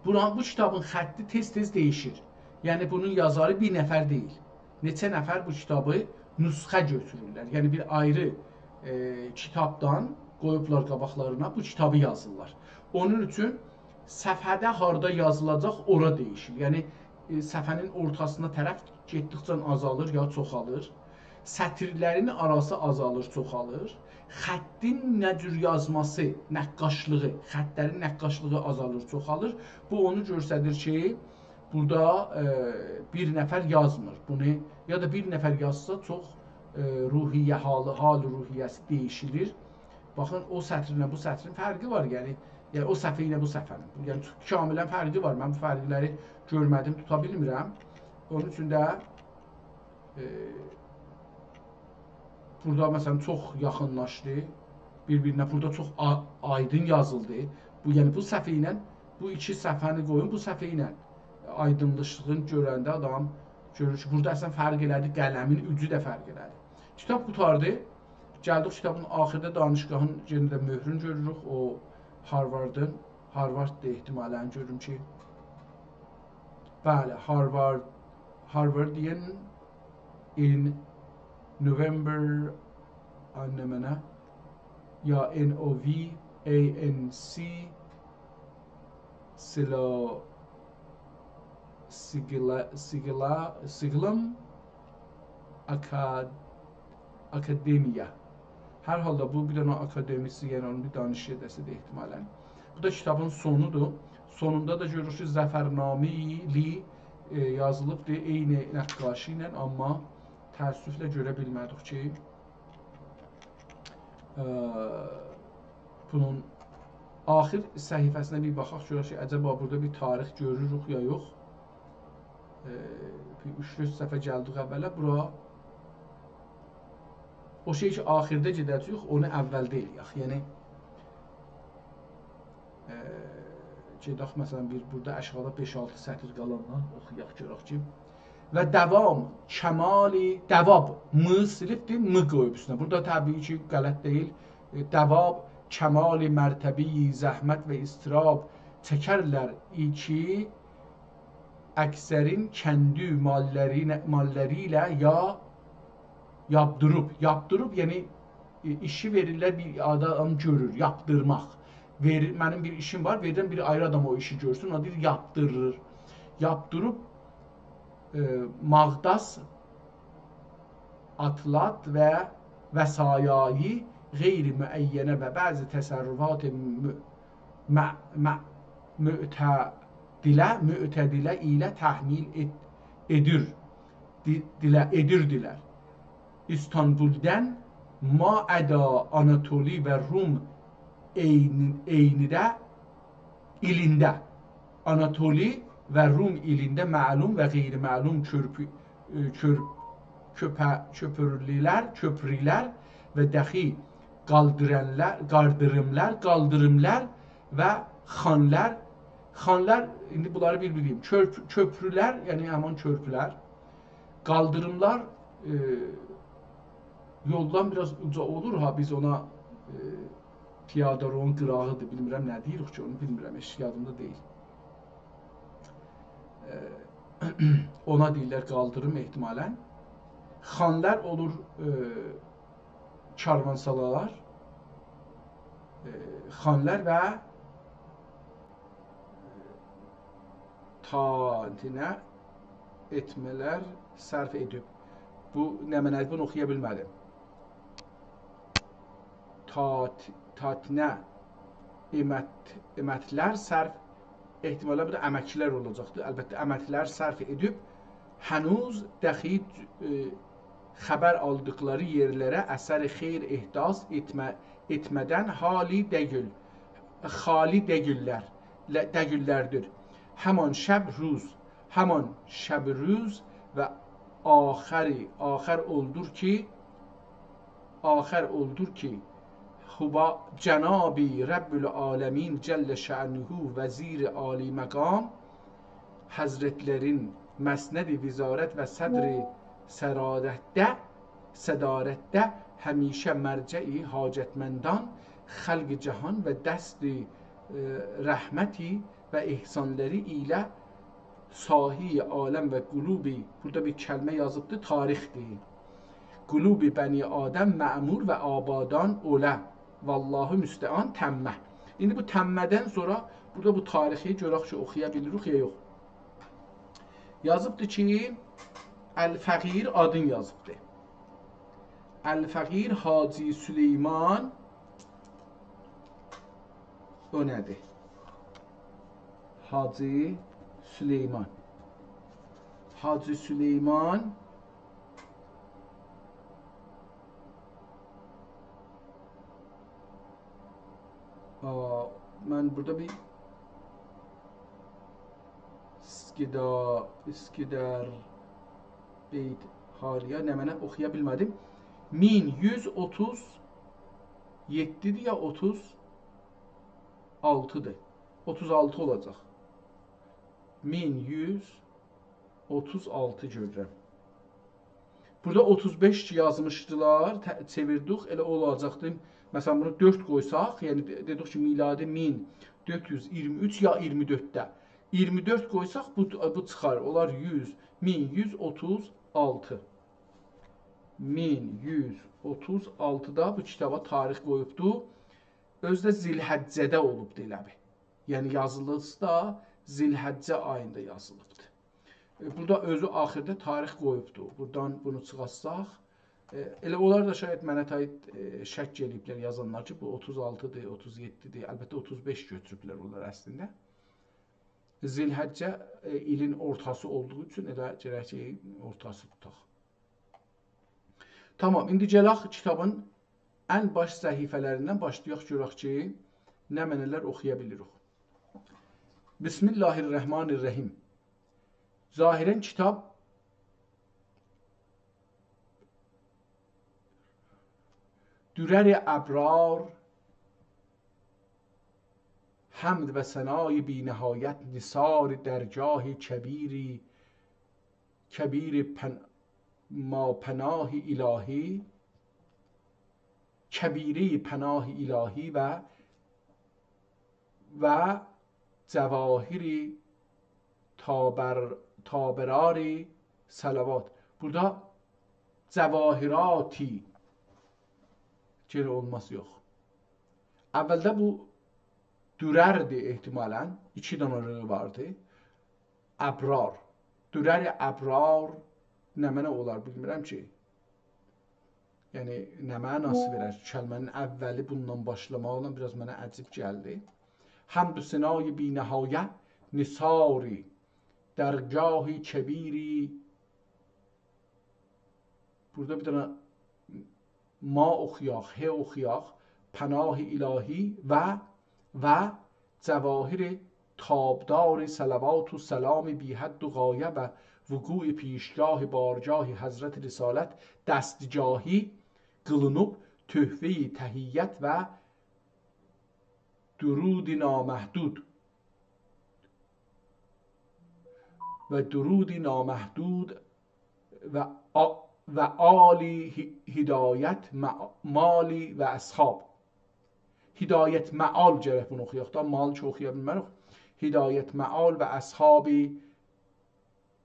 بوران-، بو کیتابین خطی تئز-تئز دییشیر. یعنی، بونون یازاری بیر نفر دئییل. نئچه نفر بو کیتابی نسخه گؤتورورلر. یعنی، بیر آیری، ائ، کیتابدان قویوبلار قاباقلارینا، بو کیتابی یازیرلار. اونون اوچون صفحه‌ده هاردا یازیلاجاق، اورا دییشیر. یعنی، ائ، صفحه‌نین اورتاسینا طرف گئتدیکجه آزالیر یا چوخالیر. سطیرلرین آراسی آزالیر، چوخالیر. خطین نه جور یازماسی، نقاشلیغی، خطلرین نقاشلیغی آزالیر، چوخالیر. بو اونو گؤستریر کی، بورادا، ائ، بیر نفر یازمیر بونو، یا دا بیر نفر یازسا چوخ، ائ، روحیه حالی، حال روحیه‌سی دییشیلیر. باخین، او سطرینله بو سطرین فرقی وار، یعنی، یعنی او صفحه ایله بو صفحه‌نین. یعنی، کاملاً فرقی وار. من بو فرقلری گؤرمه‌دیم، توتا بیلمیرم. اونون اوچون ده، ائ، بورادا، مثلاً، چوخ یاخینلاشدی بیر-بیرینه. بورادا چوخ آ-، آیدین یازیلدی. بو، یعنی، بو صفحه ایله بو ایکی صفحه‌نی قویون، بو صفحه ایله آیدینلیشیغینی گؤرنده آدام گؤرور کی، بورادا اصلاً فرق ائله‌دی، قلمین اوجو دا فرق ائله‌دی. کیتاب قوتاردی. گلدیک کیتابین آخیردا دانشگاهین یئنه ده مؤهرون گؤروروک. او هارواردین، هاروارددیر احتمالاً، گؤروم کی، بلی، Harvard، Harvardian in November، آ، نمنه، یا N O V A N C، سیلا، سیگلا، سیگلا، سیگلم، آکاد-، آکادمیا. هر حالدا بو بیر دنه آکادمیسین، یعنی اونون بیر دانشکده‌سی‌دیر احتمالاً. بو دا کیتابین سونودور. سونوندا دا گؤروروک کی، ظفرنامه‌لی، ائ، یازیلیبدیر عینی نقاشی ایله، آمما تأسفله گؤره بیلمه‌دیک کی، ائ، بونون آخیر صفحه‌سینه بیر باخاق، گؤرک کی، عجبا بورادا بیر تاریخ گؤروروک یا یوخ. ائ، بیر اوچ-دؤرد صفحه گلدیک اوّله، بورا او شئی کی، آخیردا گئده‌جه‌ییک، اونو اوّلده ائله‌یک. یعنی، ائ، گئدک، مثلاً، بیر بورادا آشاغیدا بئش-آلتی سطیر قالاندان اوخویاق، گؤرک کی، و دوام، کمال، دواب، م سیلیبدیر، م قویوب اوستونه. بورادا طبیعی کی، غلط دئییل. ائ، دواب، کمال مرتبه‌ی زحمت و اضطراب چکرلر کی، اکثرین کندی ماللرینه، ماللری ایله یا یاپدیریب، یاپدیریب، یعنی، ائ، ایشی وئریرلر، بیر آدام گؤرور، یاپدیرماق. وئریر، منیم بیر ایشیم وار، وئریرم بیر آیری آدام او ایشی گؤرسون، اونا دئییر یاپدیریر. یاپدیریب، ائ، مقدس، اطلات و وصایای غیر معینه و بعضی تصرفات م-، م-، م-، معتدله، معتدله ایله تحمیل ائد-، ائدیر، دی-، دیله-، ائدیردیلر. ایستانبولدان ما عدا آناتولی و روم عینی-، عینیده، ایلینده آناتولی و روم ایلینده معلوم و غیر معلوم کؤرپو-، ائ، کؤر-، کؤپه-، کؤپورلر، کؤپرولر و دخی قالدیرانلار، قالدیریملار، قالدیریملار و خانلار، خانلار، ایندی بونلاری بیر-بیر دئییم. کؤرپ-، کؤپرولر، یعنی همین کؤرپولر، قالدیریملار، ائ، یولدان بیر آز اوجا اولور ها، بیز اونا، ائ، پیاده رونون قیراغی‌دیر، بیلمیرم نه دئییریک کی، اونو بیلمیرم، هئچ یادیمدا دئییل. ائ، اونا دئییرلر قالدیریم احتمالاً. خانلار اولور، ائ، کاروانسالالار، ائ، خانلار و تاتینه ائتمه‌لر صرف ائدیب. بو نمنه‌دیر، بونو اوخویا بیلمه‌دیم. تات-، تاتینه امت-، امتلر صرف، احتمالاً بو دا امکلر اولاجاقدیر. البته، امکلر صرف ائدیب، هنوز دخی، ائ، خبر آلدیقلاری یئرلره اثر خیر احداث ائتمه-، ائتمه‌دن حالی دئییل، خالی دئییللر، له-، دئییللردیر. همان شب روز، همان شب روز و آخری، آخر اولدور کی، آخر اولدور کی، هوبا جنابی رب العالمین جل شأنه وزیر عالی مقام حضرتلرین مسند وزارت و صدر صدارتده، صدارتده همیشه مرجع حاجتمندان خلق جهان و دست، ائ، رحمتی و احسانلری ایله ساحی عالم و قلوب، بورادا بیر کلمه یازیبدی، تاریخدیر. قلوب بنی آدم معمور و آبادان اوله. والله المستعان، تمه. ایندی بو تمه‌دن سونرا بورادا بو تاریخی گؤرک کی، اوخویا بیلیریک یا یوخ. یازیبدی کی، الفقیر آدین یازیبدی. الفقیر حاجی سلیمان، او نه‌دیر؟ حاجی سلیمان. حاجی سلیمان. آ، من بورادا بیر اسکیدا-، اسکیدر بیت حالیا نمنه اوخویا بیلمه‌دیم. مین یوز اوتوز یئددی‌دیر یا اوتوز آلتی‌دیر؟ اوتوز آلتی اولاجاق. مین یوز اوتوز آلتی گؤرورم. بورادا اوتوز بئش یازمیشدیلار، ته-، چئویردیک، ائله اولاجاقدی. مثلا، بونو دؤرد قویساق، یعنی دئ-، دئدیک کی، میلادی مین دؤرد یوز اییرمی اوچ یا اییرمی دؤردده. اییرمی دؤرد قویساق، بو، بو چیخار، اولار یوز، مین یوز اوتوز آلتی. مین یوز اوتوز آلتیدا بو کیتابا تاریخ قویوبدو. اؤزو ده ذوالحجه‌ده اولوبدو ائله بیل. یعنی یازیلیسی دا ذوالحجه آییندا یازیلیبدی. ائ، بورادا اؤزو آخیردا تاریخ قویوبدو. بورادان بونو چیخارتساق، ائ، ائله اونلار دا شاید منه تای، ائ، شک ائله‌ییبلر یازانلار کی، بو اوتوز آلتی‌دیر، اوتوز یئددی‌دیر. البته، اوتوز بئش گؤتوروبلر اونلار اصلینده. ذوالحجه، ائ، ایلین اورتاسی اولدوغو اوچون ائله گرک کی، اورتاسی توتاق. تامام، ایندی گلک کیتابین ان باش صفحه‌لریندن باشلایاق، گؤرک کی، نمنه‌لر اوخویا بیلیریک. بسم الله الرحمن الرحیم. ظاهرا کیتاب درر ابرار، حمد و ثنای بی‌نهایت، نثار درگاه کبیر، کبیر پن-، ما پناه الهی، کبیر پناه الهی و، و جواهر تابر-، تابرار صلوات. بورادا جواهراتی، گئنه اولماز، یوخ. اولده بو درردیر احتمالا، ایکی دنه ر واردی. ابرار. درر ابرار نمنه اولار، بیلمیرم کی. یعنی، نه معناسی وئرر؟ کلمه‌نین اولی بونونان باشلاماغینا بیر آز منه عجیب گلدی. حمد و ثنای بی‌نهایت، نثار درگاه کبیر. بورادا بیر دنه ما اوخویاق، ه اوخویاق. پناه الهی و، و جواهر تابدار صلوات و سلام بی‌حد و غایه و وقوع پیشگاه بارگاه حضرت رسالت دستگاهی قیلینیب، تحفه‌ی تحیت و درود نامحدود و درود نامحدود و آ-، و آل ه-، هدایت مع-، مال و اصحاب. هدایت مآل گرک بونو اوخویاق دا، مال کی اوخویا بیلمه‌ریک. هدایت مآل و اصحاب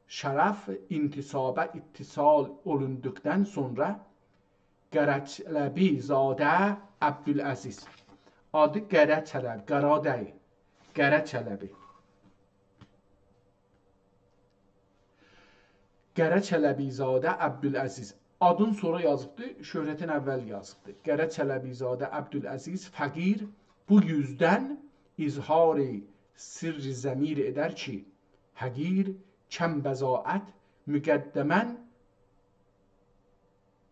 شرف انتسابه اتصال اولوندوقدان سونرا قره‌چلبی زاده عبدالعزیز. آدی قره‌چلبی، قارا دئییل. قره‌چلبی. قره‌چلبی زاده عبدالعزیز. آدین سونرا یازیبدی، شهرتین اول یازیبدی. قره‌چلبی زاده عبدالعزیز فقیر بو یوزدن اظهار سر ضمیر ائدر کی، حقیر کم بضاعت مقدماً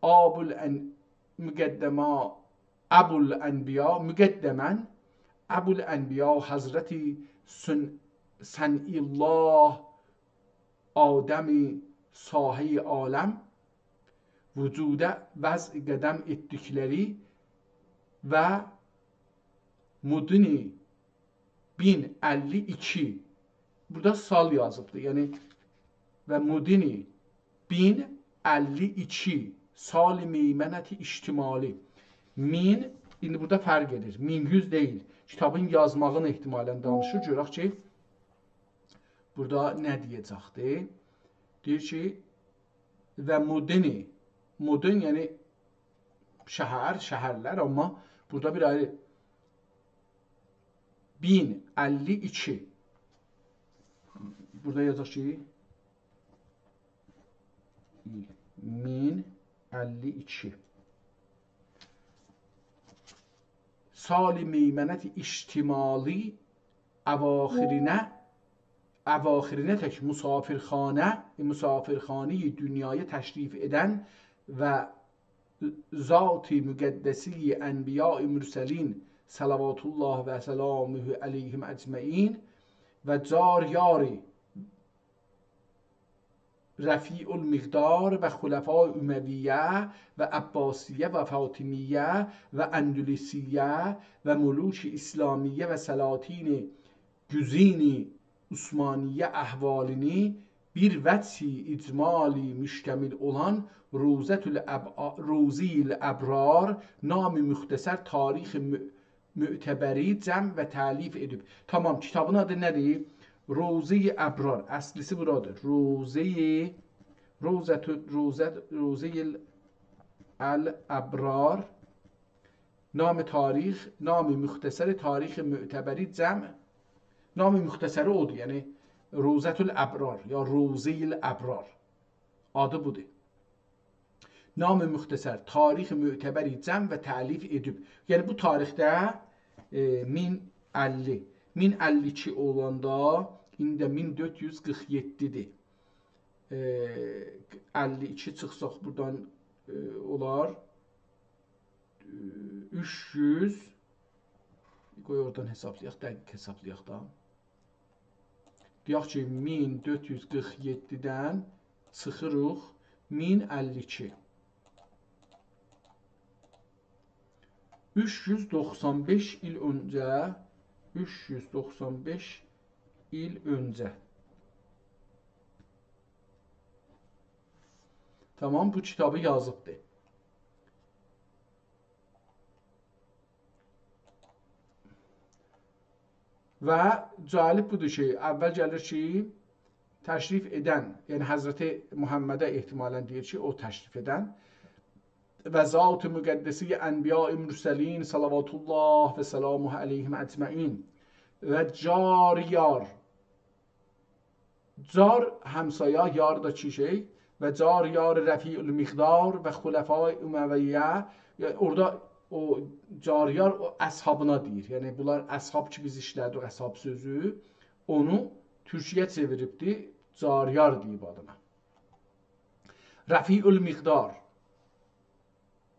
آب الان-، مقدما-، ابوالانبیا، مقدماً ابوالانبیا حضرت سن-، صنعی الله، آدم ساحهٔ عالم، وجودا وضع قدم ائتدیکلری و مدن مین اللی ایکی. بورادا سال یازیبدیر. یعنی، و مدن مین اللی ایکی، سال میمنة اشتمالی. مین، ایندی بورادا فرق ائدیر. مین یوز دئییل. کیتابین یازماغینی احتمالاً دانیشیر. گؤرک کی، بورادا نه دئیه‌جکدیر؟ دئییر کی، و مدن، مدن یعنی شهر، شهرلر، آمما بورادا بیر آیری، مین اللی ایکی. بورادا یازاق کی، مین اللی ایکی. سال میمنة اشتمالی اواخرینه، اواخرینه تک مسافرخانه، مسافرخانهٔ دنیایا تشریف ائدن و ذات مقدسهٔ انبیاء مرسلین صلوات الله و سلامه علیهم اجمعین و جار یار رفیع المقدار و خلفای امویه و عباسیه و فاطمیه و اندلسیه و ملوک اسلامیه و سلاطین گزین عثمانیه احوالینی بیر وجه اجمالی مشتمل اولان روضة الاب-، روضهٔ الابرار، نام مختصر تاریخ م-، معتبری جمع و تألیف ائدیب. تامام، کیتابین آدی نه‌دیر؟ روضهٔ ابرار. اصلیسی بورادیر. روضهٔ، روضة، روضة، روضهٔ ال-، الابرار. نام تاریخ، نام مختصر تاریخ معتبری جمع. نام مختصری اودور، یعنی روضة الابرار یا روضهٔ الابرار. آدی بودور. نام مختصر تاریخ معتبری جمع و تألیف ائدیب. یعنی بو تاریخده، ائ، مین اللی، مین اللی ایکی اولاندا ایندی مین دؤرد یوز قیرخ یئددی‌دیر. ائ، اللی ایکی چیخساق بورادان، ائ، اولار، ائ، اوچ یوز، قوی اورادان حسابلایاق، دقیق حسابلایاق دا. دئیک کی، مین دؤرد یوز قیرخ یئددی‌دن چیخیریق مین اللی ایکی. اوچ یوز دوخسان بئش ایل اؤنجه، اوچ یوز دوخسان بئش ایل اؤنجه. تامام، بو کیتابی یازیبدی. و جالب بودور کی، اول گلیر کی، تشریف ائدن، یعنی حضرت محمده احتمالاً دئییر کی، او تشریف ائدن. و ذات مقدسهٔ انبیاء مرسلین صلوات الله و سلامه علیهم اجمعین. و جار یار. جار همسایه، یار دا کی شئی، و جار یار رفیع المقدار و خلفای امویه. یعنی اورادا او جار یار او اصحابینا دئییر. یعنی بونلار اصحاب کی بیز ایشله‌دیک، اصحاب سؤزو، اونو تورکی‌یه چئویریبدی، جار یار دئییب آدینا. رفیع المقدار،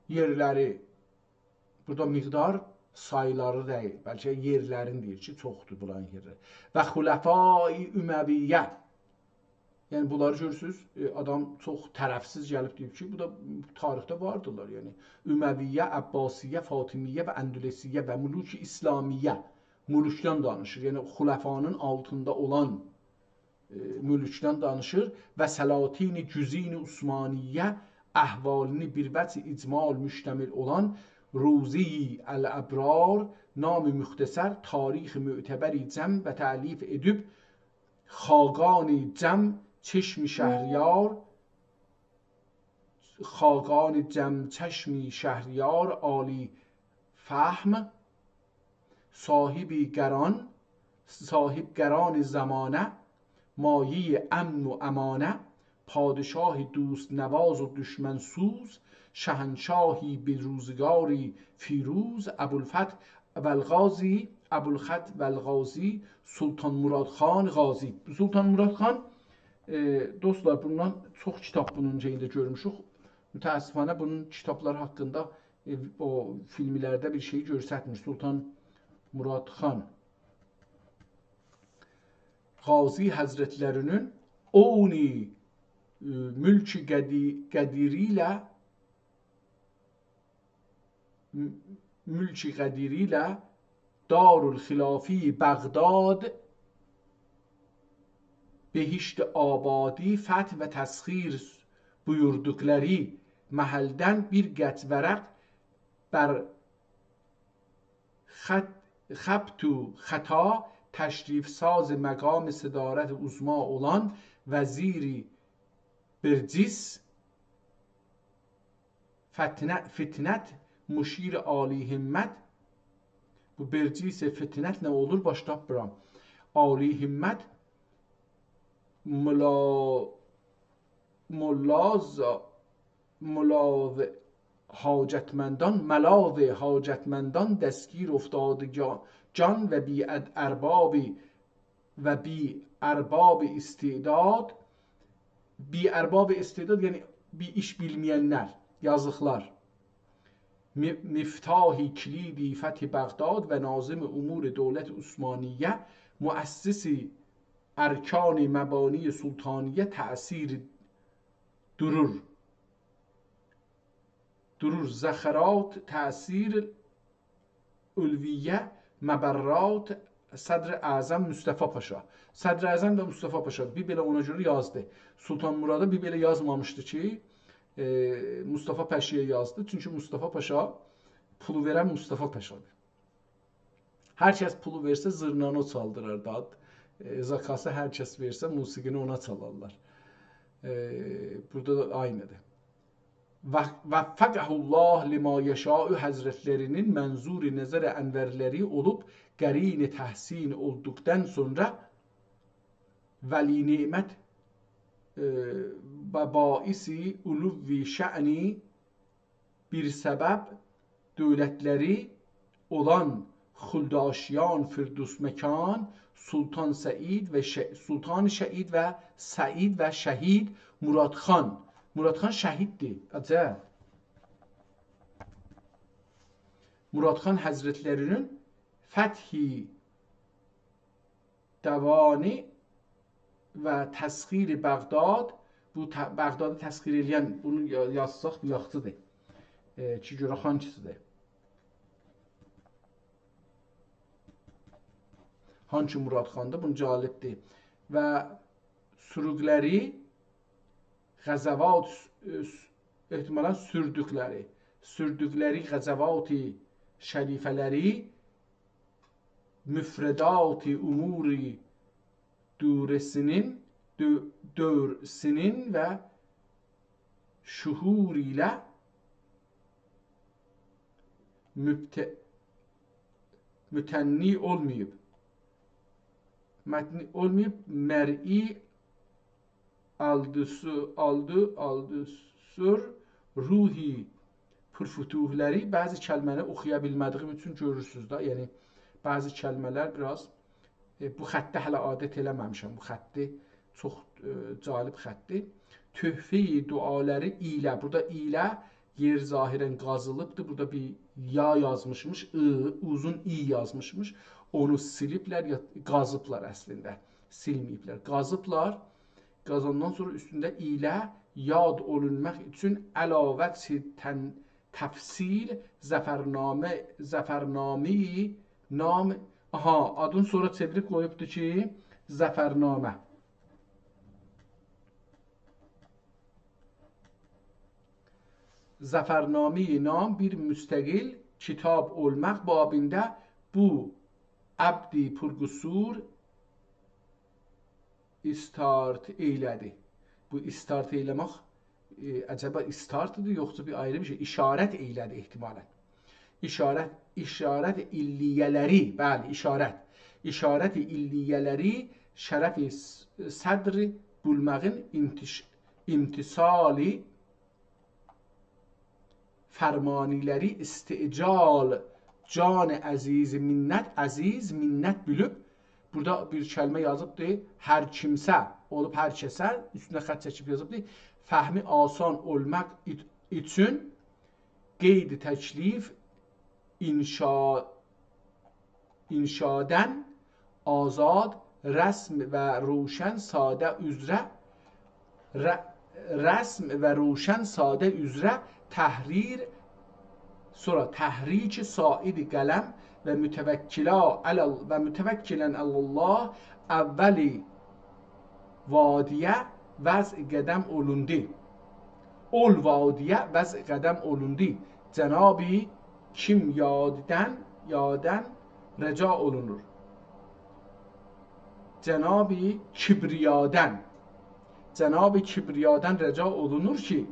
یئرلری، بورادا مقدار سایلاری دئییل، بلکه یئرلرین دئییر کی، چوخدور بولارین یئرلری. و خلفای امویه، یعنی بونلاری گؤرورسونوز، ائ، آدام چوخ طرفسیز گلیب دئییب کی، بو دا تاریخده واردیلار، یعنی امویه، عباسیه، فاطمیه و اندلسیه و ملوک اسلامیه، ملوکدن دانیشیر، یعنی خلفانین آلتیندا اولان ائ، ملوکدن دانیشیر و سلاطین گزین عثمانیه احوالینی بیر وجه اجمال مشتمل اولان روضهٔ الابرار، نام مختصر تاریخ معتبری جمع و تألیف ائدیب، خاقان جم چشم شهریار، خاقان جم چشم شهریار عالی فهم، صاحب قران، صاحب قران زمانه، مایهٔ امن و امانه، پادشاه دوست نواز و دشمن سوز، شهنشاهی به روزگاری فیروز، ابوالفتح و الغازی، ابوالفتح و الغازی، سلطان مراد خان غازی. سلطان مراد خان، ائ، دوستلار، بوندان چوخ کیتاب بونون شئیینده گؤرموشوک. متأسفانه بونون کیتابلار حاقیندا ائ، او فیلملرده بیر شئی گؤرستمیر. سلطان مراد خان غازی حضرتلری‌نین عونی، ائ، ملک قدی-، قدیری ایله، م-، ملک قدیری ایله دارالخلافی بغداد، بهشت آبادی فتح و تسخیر بویوردوقلاری محلدن بیر قطع ورق بر خط-، خبط و خطا تشریف‌ساز مقام صدارت عظمی اولان وزیر برجیس فتنه-، فطنت، مشیر عالی‌همت. بو برجیس فطنت نه اولور، باش تاپمیرام. عالی‌همت، ملا-، ملاز-، ملاو حاجتمندان، ملاو حاجتمندان دستگیر افتادگان و بی اد-، ارباب و بی ارباب استعداد، بی ارباب استعداد، یعنی بیر ایش بیلمه‌ینلر، یازیقلار. م-، مفتاح کلید فتح بغداد و ناظم امور دولت عثمانیه، مؤسس ارکان مبانی سلطانیه تأثیر دورور. دورور ذخرات تأثیر علویه مبرات صدر اعظم مصطفی پاشا. صدر اعظم ده مصطفی پاشا. بیر بئله اونا گؤره یازدی. سلطان مرادا بیر بئله یازمامیشدی کی، ائ، مصطفی پاشایا یازدی. چونکی مصطفی پاشا پولو وئرن مصطفی پاشادیر. هر کس پولو وئرسه، زورنانی او چالدیرار دا. ائ، زاکاسی هر کس وئرسه، موسیقینی اونا چالارلار. ائ، بورادا دا عینی‌دیر. و-، وفقه الله لما یشاء حضرتلری‌نین منظور نظر انورلری اولوب، قرین تحسین اولدوقدان سونرا ولی نعمت، ائ، و باعث علو شأنی بیر سبب دؤولتلری اولان خلداشیان، فردوس مکان، سلطان سعید و ش-، سلطان شهید و سعید و شهید مراد خان. مراد خان شهیددیر. عجب. مراد خان حضرتلری‌نین فتح دوانی و تسخیر بغداد، بو ت-، بغدادی تسخیر ائله‌ین، بونو یا-، یازساق یاخشیدیر. ائ، کی گؤرک هانسیدیر. هانسی مراد خاندیر؟ بونو جالبدیر. و سوروقلاری غزوات، س-، س-، احتمالاً سوردوقلاری، سوردوقلاری غزوات شریفه‌لری مفردات امور دوره‌سینین، دؤ-، دوره‌سینین و شهور ایله مبت-، متنی اولماییب. متنی اولماییب، مرئی آلدیسی-، آلدی-، آلدیسور روحی پرفتوحلری، بعضی کلمه‌نی اوخویا بیلمه‌دیییم اوچون گؤرورسونوز ده، یعنی بعضی کلمه‌لر بیر آز، ائ، بو خطه هله عادت ائله‌مه‌میشم، بو خطی چوخ، ائ، جالب خطدیر. تحفه‌ی دعالری ایله، بورادا ایله یئر ظاهراً قازیلیبدیر، بورادا بیر یا یازمیشمیش، ای، اوزون ای یازمیشمیش، اونو سیلیبلر، یا قازیبلار اصلینده، سیلمه‌ییبلر، قازیبلار. قازاندان سونرا اوستونده ایله یاد اولونماق اوچون علاوه تن-، تفصیل ظفرنامه، ظفرنامه‌ی نام، آها، آدینی سونرا چئویریب قویوبدو کی، ظفرنامه. ظفرنامه‌ی نام بیر مستقل کیتاب اولماق بابیندا بو عبد پرقصور استارت ائیله‌دی. بو استارت ائیله‌مک، ائ، عجبا استارتدیر، یوخسا بیر آیری بیر شئی؟ اشارت ائیله‌دی احتمالاً. اشارت، اشارت علیه‌لری، بلی، اشارت. اشارت علیه‌لری شرف س-، صدر بولماغین امتش-، امتثالی فرمانیلری استعجال، جان عزیز منت، عزیز منت بیلیب، بورادا بیر کلمه یازیبدی، هر کیمسه اولوب، هر کسه، اوستونه خط چکیب یازیبدی، فهمی آسان اولماق ایت-، اوچون قید تکلیف، انشا، انشادن، آزاد، رسم و روشن، ساده، عذره، ر، رسم و روشن، ساده، عذره، تحریر، سونرا تحریک ساعد قلم و متوکلا علی، و متوکلا علی الله، اول وادیه وضع قدم اولوندو. اول وادیه وضع قدم اولوندو. جناب کیمیادن، یادن رجا اولونور. جناب کبریادن، جناب کبریادن رجا اولونور کی،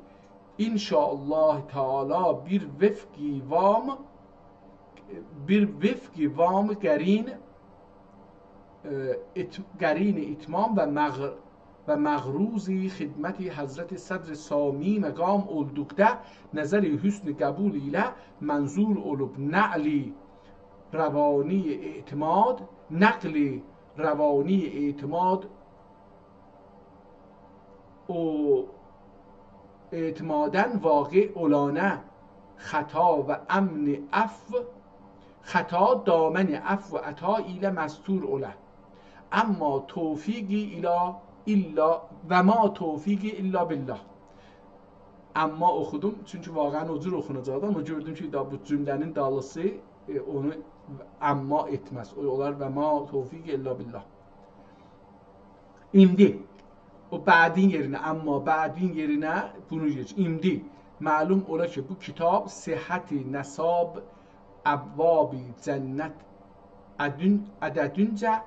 ان‌شاءالله تعالی بیر وفق وام، بیر وفق وام قرین، ائ، ات، قرین اتمام و مغ، و مغروض خدمت حضرت صدر سامی مقام اولدوقدا نظر حسن قبول ایله منظور اولوب نقل روانی اعتماد، نقل روانی اعتماد، او اعتمادن واقع اولانه خطا و امن عفو، خطا دامن عفو و عطا ایله مستور اوله. اما توفیقی الا، الا، و ما توفیقی الا بالله. اما اوخودوم، چونکی واقعاً او جور اوخوناجاقدی، اما گؤردوم کی، دا بو جمله‌نین دالیسی، ائ، اونو اما ائتمز. او اولار و ما توفیقی الا بالله. ایندی او بعدین یئرینه، اما بعدین یئرینه بونو یئر. ایندی معلوم اولا کی، بو کیتاب صحت نساب ابواب جنت عدن، عددینجه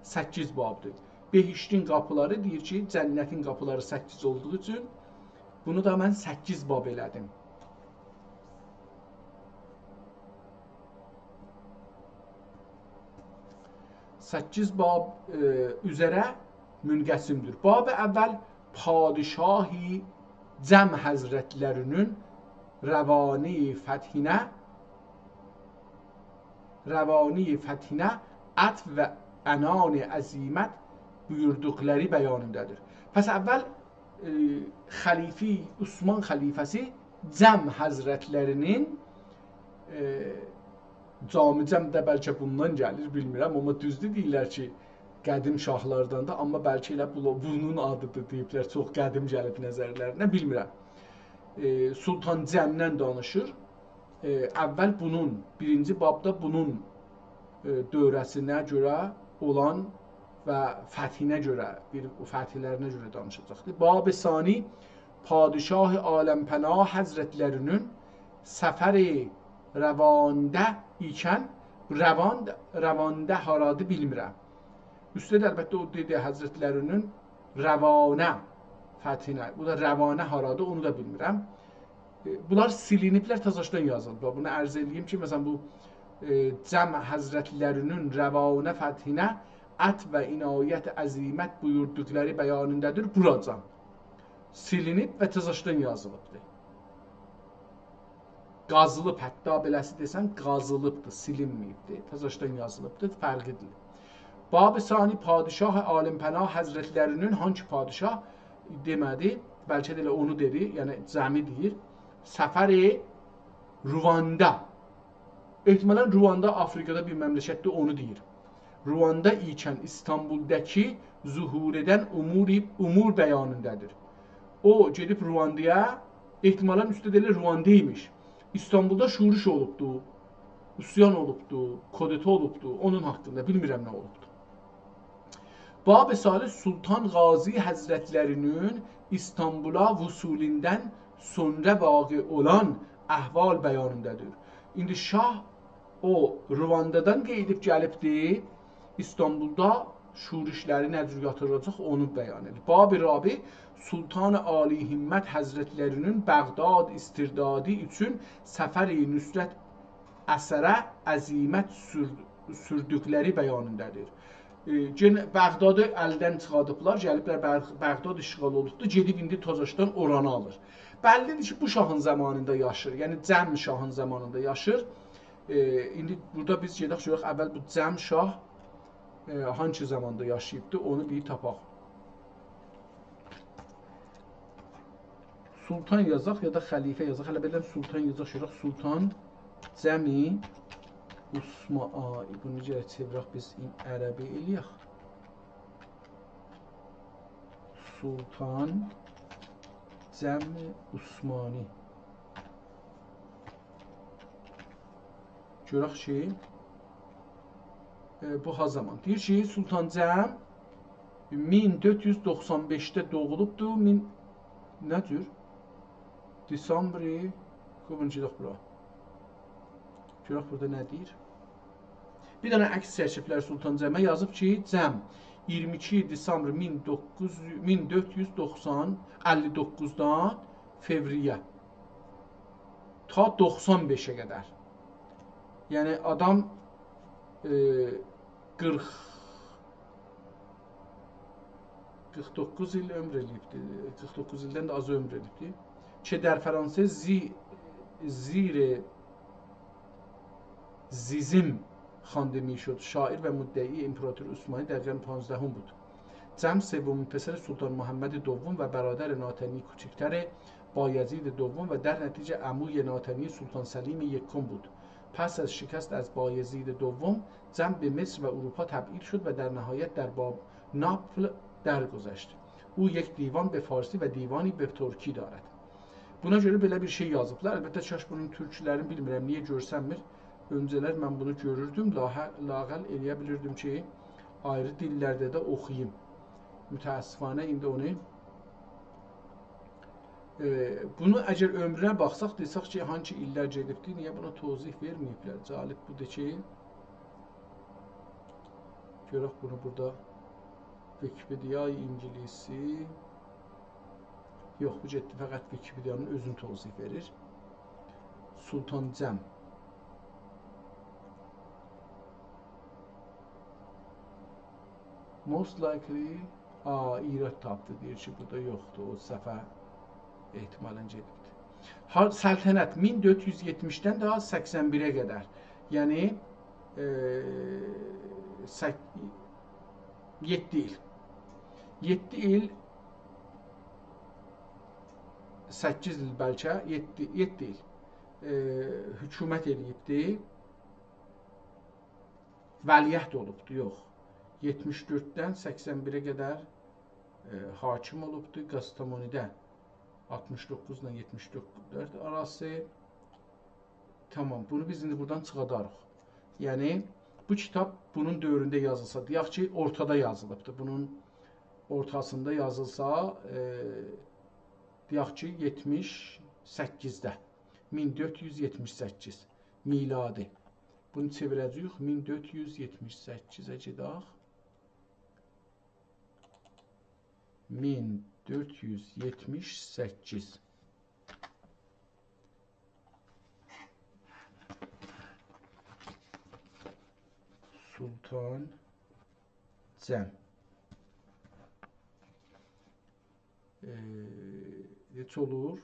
سککیز بابدیر. بهشتین قاپیلاری دئییر کی، جنتین قاپیلاری سککیز اولدوغو اوچون بونو دا من سککیز باب ائله‌دیم. سککیز باب، ائ، اوزره منقسمدیر. باب اول پادشاه جم حضرتلری‌نین روانی فتحینه، روانی فتحینه عطف و عنان عزیمت بویوردوقلاری بیانیندادیر. پس اول، ائ، خلیفه، عثمان خلیفه‌سی جم حضرتلری‌نین، ائ، جام جم ده بلکه بوندان گلیر، بیلمیرم، اما دوزدور دئییرلر کی، قدیم شاهلارداندیر، اما بلکه ائله بو، بونون آدیدیر دئییبلر، چوخ قدیم گلیب نظرلرینه، بیلمیرم. ائ، سلطان جمدن دانیشیر. ائ، اول بونون، بیرینجی بابدا بونون، ائ، دوره‌سینه گؤره اولان و فتحینه گؤره، بیر فتحلرینه گؤره دانیشاجاقدیر. باب ثانی، پادشاه عالم‌پناه حضرتلری‌نین سفر روانده ایکن، روان، روانده هارادیر بیلمیرم. اوسته ده البته او دئدی حضرتلری‌نین روانه فتحینه. بو دا روانه هارادیر، اونو دا بیلمیرم. ائ، بونلار سیلینیبلر، تازاشدان یازیلیبلار. بونو عرض ائله‌ییم کی، مثلا، بو، ائ، جم حضرتلری‌نین روانه فتحینه عطف و عنایت عزیمت بویوردوقلاری بیانیندادیر. بوراجان سیلینیب و تازاشدان یازیلیبدیر. قازیلیب، حتی بئله‌سی دئسن، قازیلیبدیر، سیلینمه‌ییبدیر. تازاشدان یازیلیبدیر، فرقلیدیر. باب ثانی، پادشاه عالم‌پناه حضرتلری‌نین، هانسی پادشاه دئمه‌دی، بلکه ده ائله اونو دئدی، یعنی جمی دئییر. سفر رواندا. احتمالاً رواندا آفریقادا بیر مملکتدیر، اونو دئییر. رواندا ایکن ایستانبولداکی ظهور ائدن امور، امور بیانیندادیر. او گئدیب رواندایا، احتمالاً اوسته ده ائله رواندا ایمیش. ایستانبولدا شورش اولوبدو، عصیان اولوبدو، کودتا اولوبدو، اونون حاقیندا بیلمیرم نه اولوبدو. باب ثالث، سلطان غازی حضرتلری‌نین ایستانبولا وصولوندان سونرا واقع اولان احوال بیانیندادیر. ایندی شاه او رواندادان قئییدیب گلیبدی، ایستانبولدا شورشلری نه جور یاتیراجاق، اونو بیان ائدیر. باب رابع، سلطان عالی‌همت حضرتلری‌نین بغداد استردادی اوچون سفر نصرت اثره عزیمت سور، سوردوکلری بیانیندادیر. ائ، یئنه بغدادی الدن چیخاردیبلار، گلیبلر بغ، بغداد اشغال اولوبدو، گئدیب ایندی تازاشدان اورانی آلیر. بللیدیر کی، بو شاهین زامانیندا یاشیر، یعنی جم شاهین زامانیندا یاشیر. ائ، ایندی بورادا بیز گئدک، گؤرک اول بو جم شاه، ائ، هانسی زاماندا یاشاییبدی، اونو بیر تاپاق. سلطان یازاق یا دا خلیفه یازاق. هله بیلم سلطان یازاق، شوراق سلطان جم عثما-، آی، بونو گرک چئویرک بیز این عربی ائلیک. سلطان جم عثمانی. گؤرک کی، ائ، بو ها زامان. دئییر کی، سلطان جم مین دؤرد یوز دوخسان بئشده دوغولوبدور. مین، نه جور؟ دسامبری، قویون گئدک بورا. گؤرک بورادا نه دئییر. بیر دنه عکس چکیبلر سلطان جمه، یازیب کی، جم ایگیرمی ایکی دسامبر مین دوققوز، مین دؤرد یوز دوخسان، اللی دوققوزدان فوریه تا دوخسان بئشه قدر. یعنی آدام، ائ، قیرخ، قیرخ دوققوز ایل عؤمور ائله‌ییبدی. قیرخ دوققوز ایلدن ده آز عؤمور ائله‌ییبدی. که در فرانسه زی-، زیر زیزیم خوانده می‌شد. شاعر و مدعی امپراتور عثمانی در قرن پانزدهم بود. جم سومین پسر سلطان محمد دوم و برادر ناتنی کوچکتر بایزید دوم و در نتیجه عموی ناتنی سلطان سلیم یکم بود. پس از شکست از بایزید دوم، جم به مصر و اروپا تبعید شد و در نهایت در باب ناپل درگذشت. او یک دیوان به فارسی و دیوانی به ترکی دارد. بونا گؤره بئله بیر شئی یازیبلار. البته، کاش بونون تورکلرین، بیلمیرم نییه گؤرسنمیر. اؤنجه‌لر من بونو گؤروردوم. لااقل، لااقل ائلیه بیلیردیم کی، آیری دیللرده ده اوخویوم. متأسفانه ایندی اونو، ائ، بونو اگر عؤمرونه باخساق، دئسک کی، هانسی ایللر گئدیبدی، نییه بونا توضیح وئرمه‌ییبلر؟ جالب بودور کی، گؤرک بونو بورادا ویکی‌پئدیای اینگیلیسی. یوخ، بو گئتدی، فقط ویکی‌پئدیانین اؤزونو توضیح وئریر. سلطان جم. Most likely، آ، ایراد تاپدی. دئییر کی، بورادا یوخدور. او صفحه احتمالاً گئدیبدیر. ها، سلطنت مین دؤرد یوز یئتمیشدن تا سکسن بیره قدر. یعنی، ائ، سک-، یئددی ایل. یئددی ایل، سککیز ایل بلکه، یئددی، یئددی ایل، ائ، حکومت ائله‌ییبدی. ولیعهد اولوبدو، یوخ. یئتمیش دؤرددن سکسن بیره قدر، ائ، حاکم اولوبدو. قاستامونودا آلتمیش دوققوز ایله یئتمیش دؤرد آراسی. تامام، بونو بیز ایندی بورادان چیخاداریق. یعنی، بو کیتاب بونون دؤورونده یازیلسا، دئیک کی، اورتادا یازیلیبدیر. بونون اورتاسیندا یازیلسا، ائ، دئیک کی، یئتمیش سککیزده، مین دؤرد یوز یئتمیش سککیز میلادی. بونو چئویره‌جه‌ییک، مین دؤرد یوز یئتمیش سککیزه گئدک. مین دؤرد یوز یئتمیش سککیز. سلطان جم. ائ، نئچه اولور؟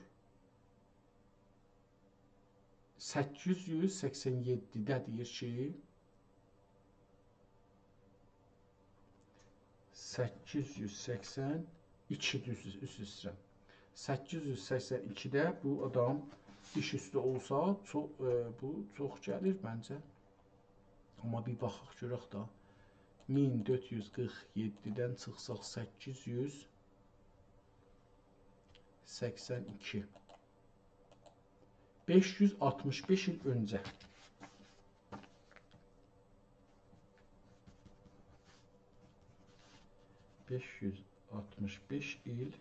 سککیز یوز سکسن یئددیده دئییر کی، سککیز یوز سکسن ایکی، دوز، عذر ایسته‌ییرم. سککیز یوز سکسن ایکیده بو آدام ایش اوستو اولسا، چو-، ائ، بو چوخ گلیر منجه. آمما بیر باخاق گؤرک ده. مین دؤرد یوز قیرخ یئددیدن چیخساق سککیز یوز سکسن ایکی. بئش یوز آلتمیش بئش ایل اؤنجه. بئش یوز آلتمیش بئش ایل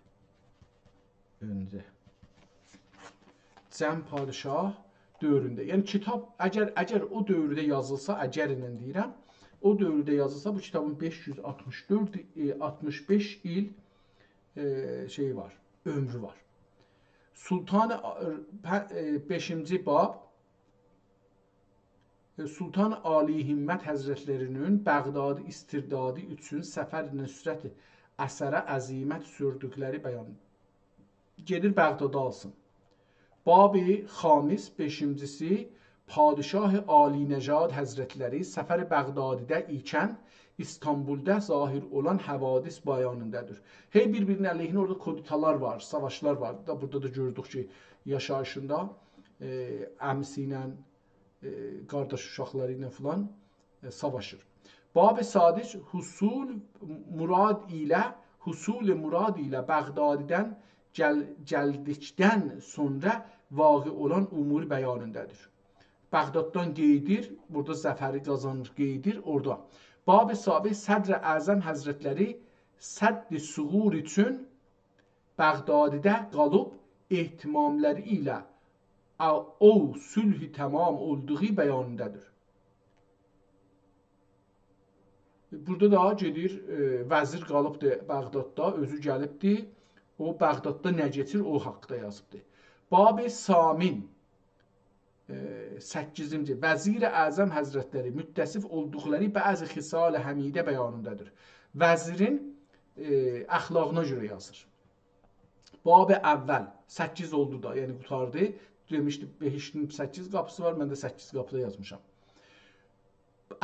اؤنجه. جم پادشاه دؤورونده. یعنی کیتاب اگر، اگر او دؤورده یازیلسا، اگر ایله دئییرم، او دؤورده یازیلسا، بو کیتابین بئش یوز آلتمیش دؤرد، ائ، آلتمیش بئش ایل، ائ، شئیی وار، عؤمرو وار. سلطان، ائ، په-، ائ، بئشینجی باب، سلطان عالی‌همت حضرتلری‌نین بغدادی استردادی اوچون سفر نصرت اثره عزیمت سوردوکلری بیان. گئدیر بغدادی آلسین. باب خامس، بئشینجیسی، پادشاه عالی‌نژاد حضرتلری سفر بغدادیده ایکن ایستانبولدا ظاهر اولان حوادث بیانیندادیر. هئی بیر-بیرینین علیهینه اورادا کودتالار وار، ساواشلار وار. دا بورادا دا گؤردوک کی، یاشاییشیندا، ائ، عمیسی ایله، ائ، قارداش اوشاقلاری ایله فلان، ائ، ساواشیر. باب سادس، حصول مراد ایله، حصول مراد ایله بغدادیدن گل-، گلدیکدن سونرا واقع اولان امور بیانیندادیر. بغداددان قئییدیر، بورادا ظفری قازانیر، قئییدیر اورادا. باب سابع، صدر اعظم حضرتلری سد ثغور اوچون بغدادیده قالیب اهتماملاری ایله او صلح تمام اولدوغو بیانیندادیر. بورادا دا گئدیر، ائ، وزیر قالیبدی بغداددا، اؤزو گلیبدی، او بغداددا نه کئچیر، او حاقدا یازیبدی. باب ثامن، ائ، سککیزینجی، وزیر اعظم حضرتلری متصف اولدوقلاری بعضی خصال حمیده بیانیندادیر. وزیرین، ائ، اخلاقینا گؤره یازیر. باب اول، سککیز اولدو دا، یعنی قوتاردی. دئمیشدی، بهشتین سککیز قاپیسی وار، من ده سککیز قاپیدا یازمیشام.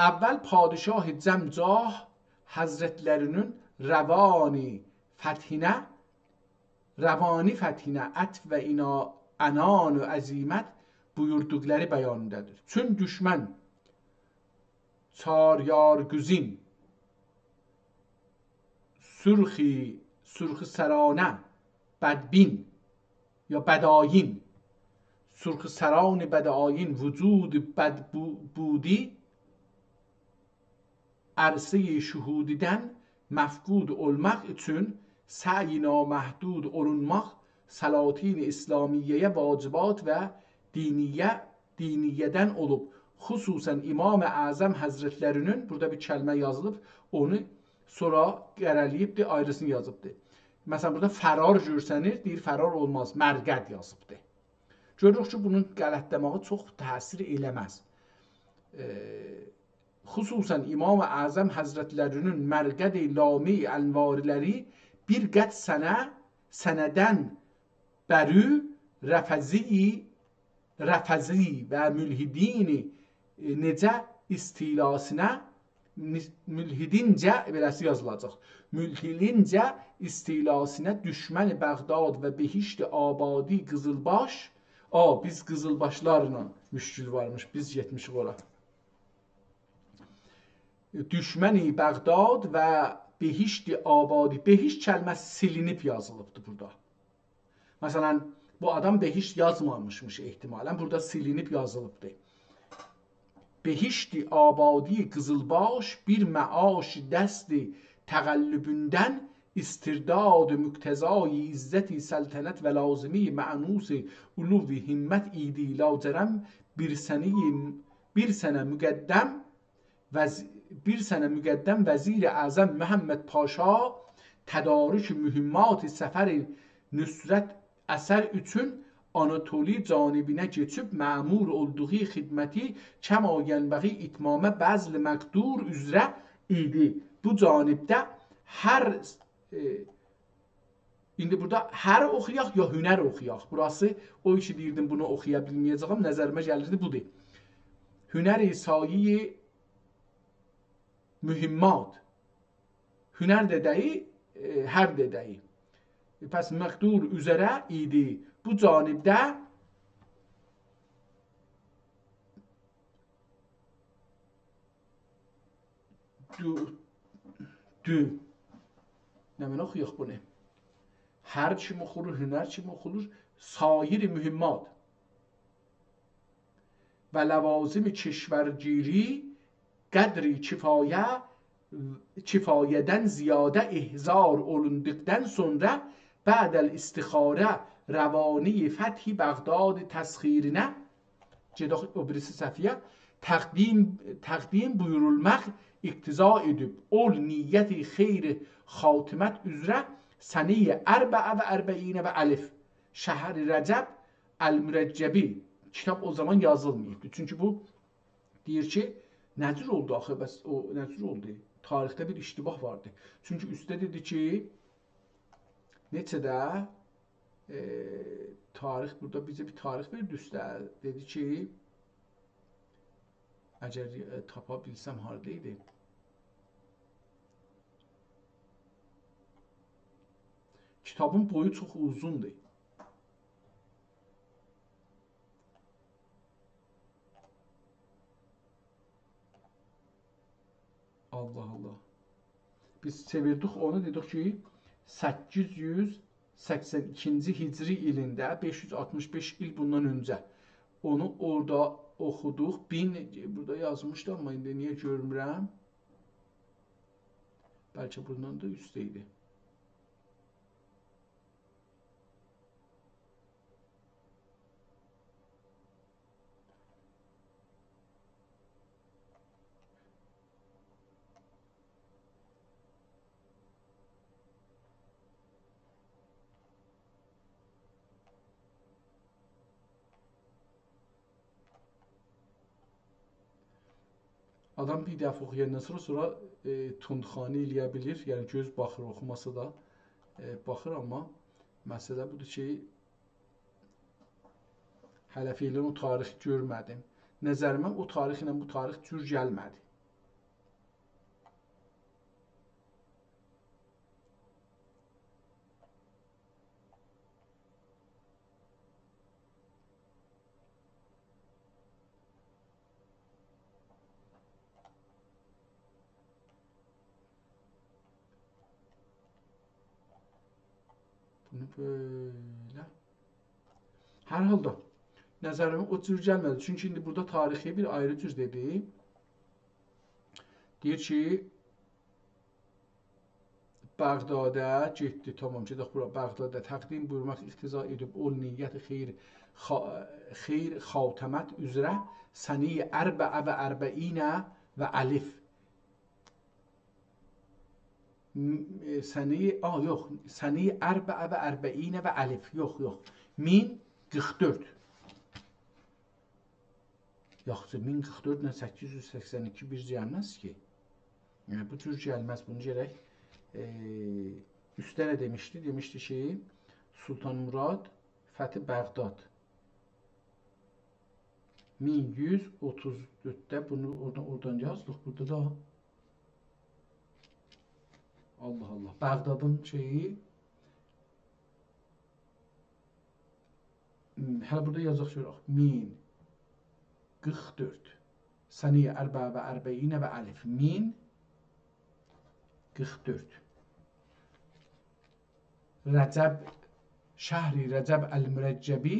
اول پادشاه جمجاه حضرتلرینین روانی فتحینه، روانی فتحینه عطف و اینا-، عنان و عزیمت بویوردوقلاری بیانیندادیر. چون دوشمن چاریارگوزین، سرخی، سرخ سرانه، بدبین یا بدآیین، سرخ سران بدآیین وجود بد بو-، بودی، عرصهٔ شهودیدن مفقود اولماق اوچون سعی نامحدود اولونماق سلاطین اسلامیه‌یه واجبات و دینیه، دینیه‌دن اولوب، خصوصاً امام اعظم حضرتلرینین، بورادا بیر کلمه یازیلیب، اونو سونرا قره‌له‌ییبدی، آیریسینی یازیبدی. مثلاً، بورادا فرار گؤرسنیر، دئییر، فرار اولماز، مرقد یازیبدی. گؤروروک کی، بونون غلطله‌مه‌یی چوخ تأثیر ائله‌مز. ائ، خصوصاً امام اعظم حضرتلرینین مرقد لامع انوارلری بیر قد سنه، سنه‌دن بری رفضی، رفضی و ملحدین، ائ، نئجه استیلاسینا، می-، ملحدینجه، بئله‌سی یازیلاجاق. ملحدینجه استیلاسینا دوشمن بغداد و بهشت آبادی قیزیلباش، آ، بیز قیزیلباشلارلا مشکل وارمیش، بیز گئتمیشیک اورا. دوشمن بغداد و بهشت آبادی. بهشت کلمه‌سی سیلینیب یازیلیبدی بورادا. مثلاً، بو آدام بهشت یازمامیشمیش احتمالاً. بورادا سیلینیب یازیلیبدی. بهشت آبادی قیزیلباش بیر معاش دست تقلبیندن استرداد مقتضای عزت سلطنت و لازمی مأنوس علو همت ایدی. لاجرم بیر سنه، بیر سنه مقدم وز-، بیر سنه مقدم وزیر اعظم محمد پاشا تدارک مهمات سفر نصرت اثر اوچون آناتولی جانبینه کئچیب مأمور اولدوغو خدمتی کما ینبغی اتمام بذل مقدور اوزره ایدی. بو جانبده هر، ائ، ایندی بورادا هر اوخویاق یا هنر اوخویاق. بوراسی او کی دئییردیم، بونو اوخویا بیلمه‌یه‌جه‌یم، نظریمه گلیردی، بودور. هنر سایهٔ مهمات. هنر دئده‌یی، ائ، هر دئده‌یی. پس مقدور اوزره ایدی. بو جانبده دو، دو. نمنه اوخویاق بونو؟ هر کیم اوخور، هنر کیم اوخور، سایر مهمات و لوازم کشورگیری قدر کفایه، کفایه‌دن زیاده احضار اولوندوقدان سونرا بعد الاستخاره روانی فتح بغداد تسخیرینه، گئدک او بیریسی صفحه‌یه، تقدیم، تقدیم بویورولماق اقتضا ائدیب، اول نیت خیر خاتمت اوزره سنهٔ اربع و اربعین و الف، شهر رجب المرجبی. کیتاب او زامان یازیلماییبدی. چونکی بو دئییر کی، نه جور اولدو آخی، بس او نه جور اولدو؟ تاریخده بیر اشتباه واردی. چونکی اوسته دئدی کی، نئچه‌ده، ائ، تاریخ، بورادا بیزه بیر تاریخ وئردی اوسته. دئدی کی، اگر، ائ، تاپا بیلسم هاردا ایدی. کیتابین بویو چوخ اوزوندور. الله الله. بیز چئویردیک اونو، دئدیک کی، سککیز یوز سکسن ایکینجی هجری ایلینده، بئش یوز آلتمیش بئش ایل بوندان اؤنجه اونو اورادا اوخودوق. مین، بورادا یازمیشدی، آمما ایندی نییه گؤرمورم؟ بلکه بوندان دا اوسته ایدی. آدام بیر دفعه اوخویاندان سونرا، سونرا، ائ، تندخوانی ائلیه بیلیر. یعنی گؤز باخیر، اوخوماسا دا، ائ، باخیر، آمما مسئله بودور کی، هله فعلاً او تاریخی گؤرمه‌دیم. نظریمه او تاریخ ایله بو تاریخ جور گلمه‌دی. بونو بئله. هر حالدا، نظریمه او جور گلمه‌دی. چونکی ایندی بورادا تاریخی بیر آیری جور دئدی. دئییر کی، بغداده گئتدی، تامام، گئدک بورا، بغداده تقدیم بویورماق اقتضا ائدیب، او نیت خیر خا-، خیر خاتمت اوزره سنهٔ اربع و اربعین و الف. م-، ائ، سنهٔ، آ، یوخ، سنهٔ اربع و اربعین و الف، یوخ، یوخ، مین قیرخ دؤرد. یاخشی، مین قیرخ دؤرد ایله سککیز یوز سکسن ایکی بیر گلمز کی. یعنی، بو جور گلمز، بونو گرک، ائ، اوسته نه دئمیشدی؟ دئمیشدی کی، سلطان مراد فتح بغداد. مین یوز اوتوز دؤردده بونو اورادان، اورادان یازدیق. بورادا دا الله الله. بغدادین شئیی، هله بورادا یازاق گؤرک. مین قیرخ دؤرد. سنهٔ اربع و اربعین و الف. مین قیرخ دؤرد. رجب، شهر رجب المرجبی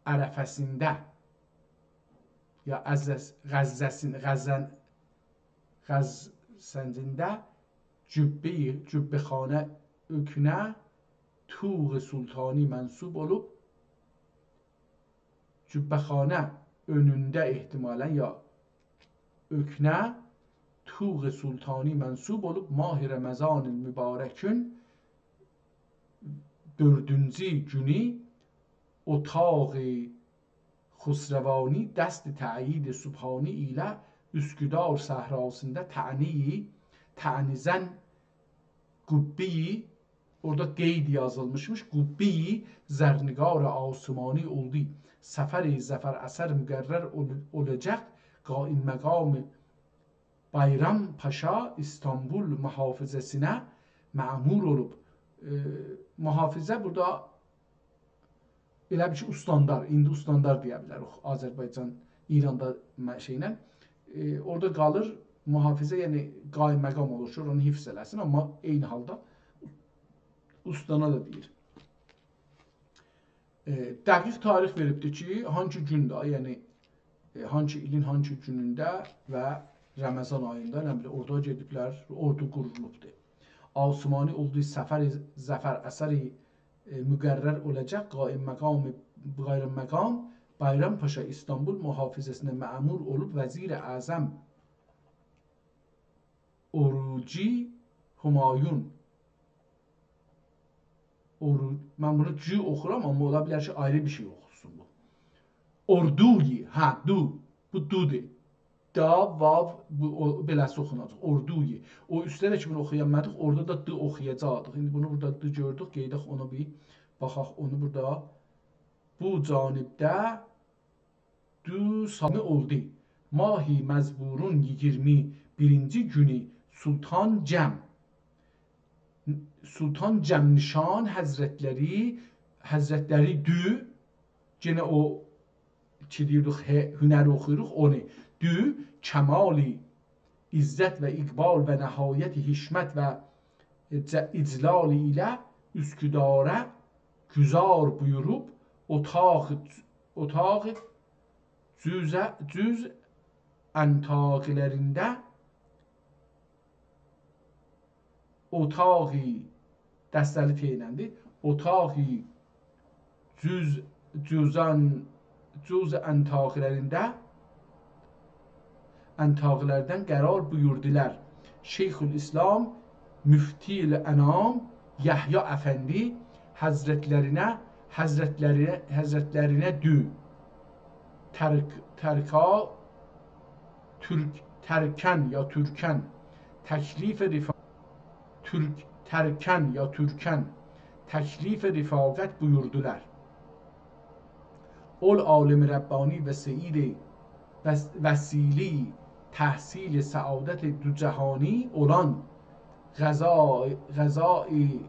عرفه‌سینده یا عزز-، غزه‌سین-، غزن-، غزسنجینده جبه‌ی، جبه‌خانه اؤکنه طوق سلطانی منصوب اولوب، جبه‌خانه اؤنونده احتمالاً یا اؤکنه طوق سلطانی منصوب اولوب، ماه رمضان مبارکین دؤردونجو گونو اتاق خسروانی دست تأیید سبحانی ایله اسکدار صحراسیندا تعنی، تعنیزن قبه‌ی، اورادا قید یازیلمیشمیش، قبه‌ی زرنگار آسمانی اولدو. سفر ظفر اثر مقرر اول-، اولاجاق قائم مقام بایرام پاشا ایستانبول محافظه‌سینه مأمور اولوب. ائ، محافظه بورادا ائله بیل کی، استاندار، ایندی استاندار دئیه بیلریک آذربایجان، ایراندا م-، شئیله. ائ، اورادا قالیر، محافظه، یعنی قائم مقام اولور کی، اورانی حفظ ائله‌سین، آمما عینی حالدا استانا دا دئییر. ائ، دقیق تاریخ وئریبدیر کی، هانسی گونده، یعنی، ائ، هانسی ایلین هانسی گونونده و رمضان آییندا، نه بیلیم، اورادا گئدیبلر، اوردو قورولوبدور. آسمانی اولدو، سفر ظفر اثر، ائ، مقرر اولاجاق قائم مقام، قائم مقام بایرام پاشا ایستانبول محافظه‌سینه مأمور اولوب، وزیر اعظم اوروجی همایون. اورو-، من بونو جو اوخورام، آمما اولا بیلر کی، آیری بیر شئی اوخوسون بو. اوردویی، هه، دو. بو دودور. دا، واو، بو، او، بئله‌سی اوخوناجاق. اوردویی. او اوسته ده کی، بونو اوخویانمادیق، اورادا دا د اوخویاجاقدیق. ایندی بونو بورادا د گؤردوک، گئدک اونا بیر باخاق، اونو بورادا. بو جانبده دو سامی اولدو. ماه مزبورون ایگیرمی بیرینجی گونو سلطان جم سلطان جم‌نشان حضرتلری، حضرتلری دو، یئنه او کی دئییریک، هه-، هنر اوخویوروق، اونو. دو، کمال عزت و اقبال و نهایت حشمت و ج-، اجلال ایله اسکداره گذار بویوروب، اتاق، اتاق جز، جز انطاقی‌لرینده، اتاق، دسته‌لی ت ایلندی، اتاق جز، جزان، جز انطاقی‌لرینده، انطاقی‌لردن قرار بویوردولار. شیخ‌الاسلام، مفتی الانام، یحیی افندی حضرتلرینه، حضرتلری، حضرتلرینه دو ترک، ترکا، ترک، ترکن یا ترکن تکلیف رفا-، ترک، ترکن یا ترکن تکلیف رفاقت بویوردولار. اول عالم ربانی و سید وس-، وسیله‌ی تحصیل سعادت دو جهانی اولان غذا، غذای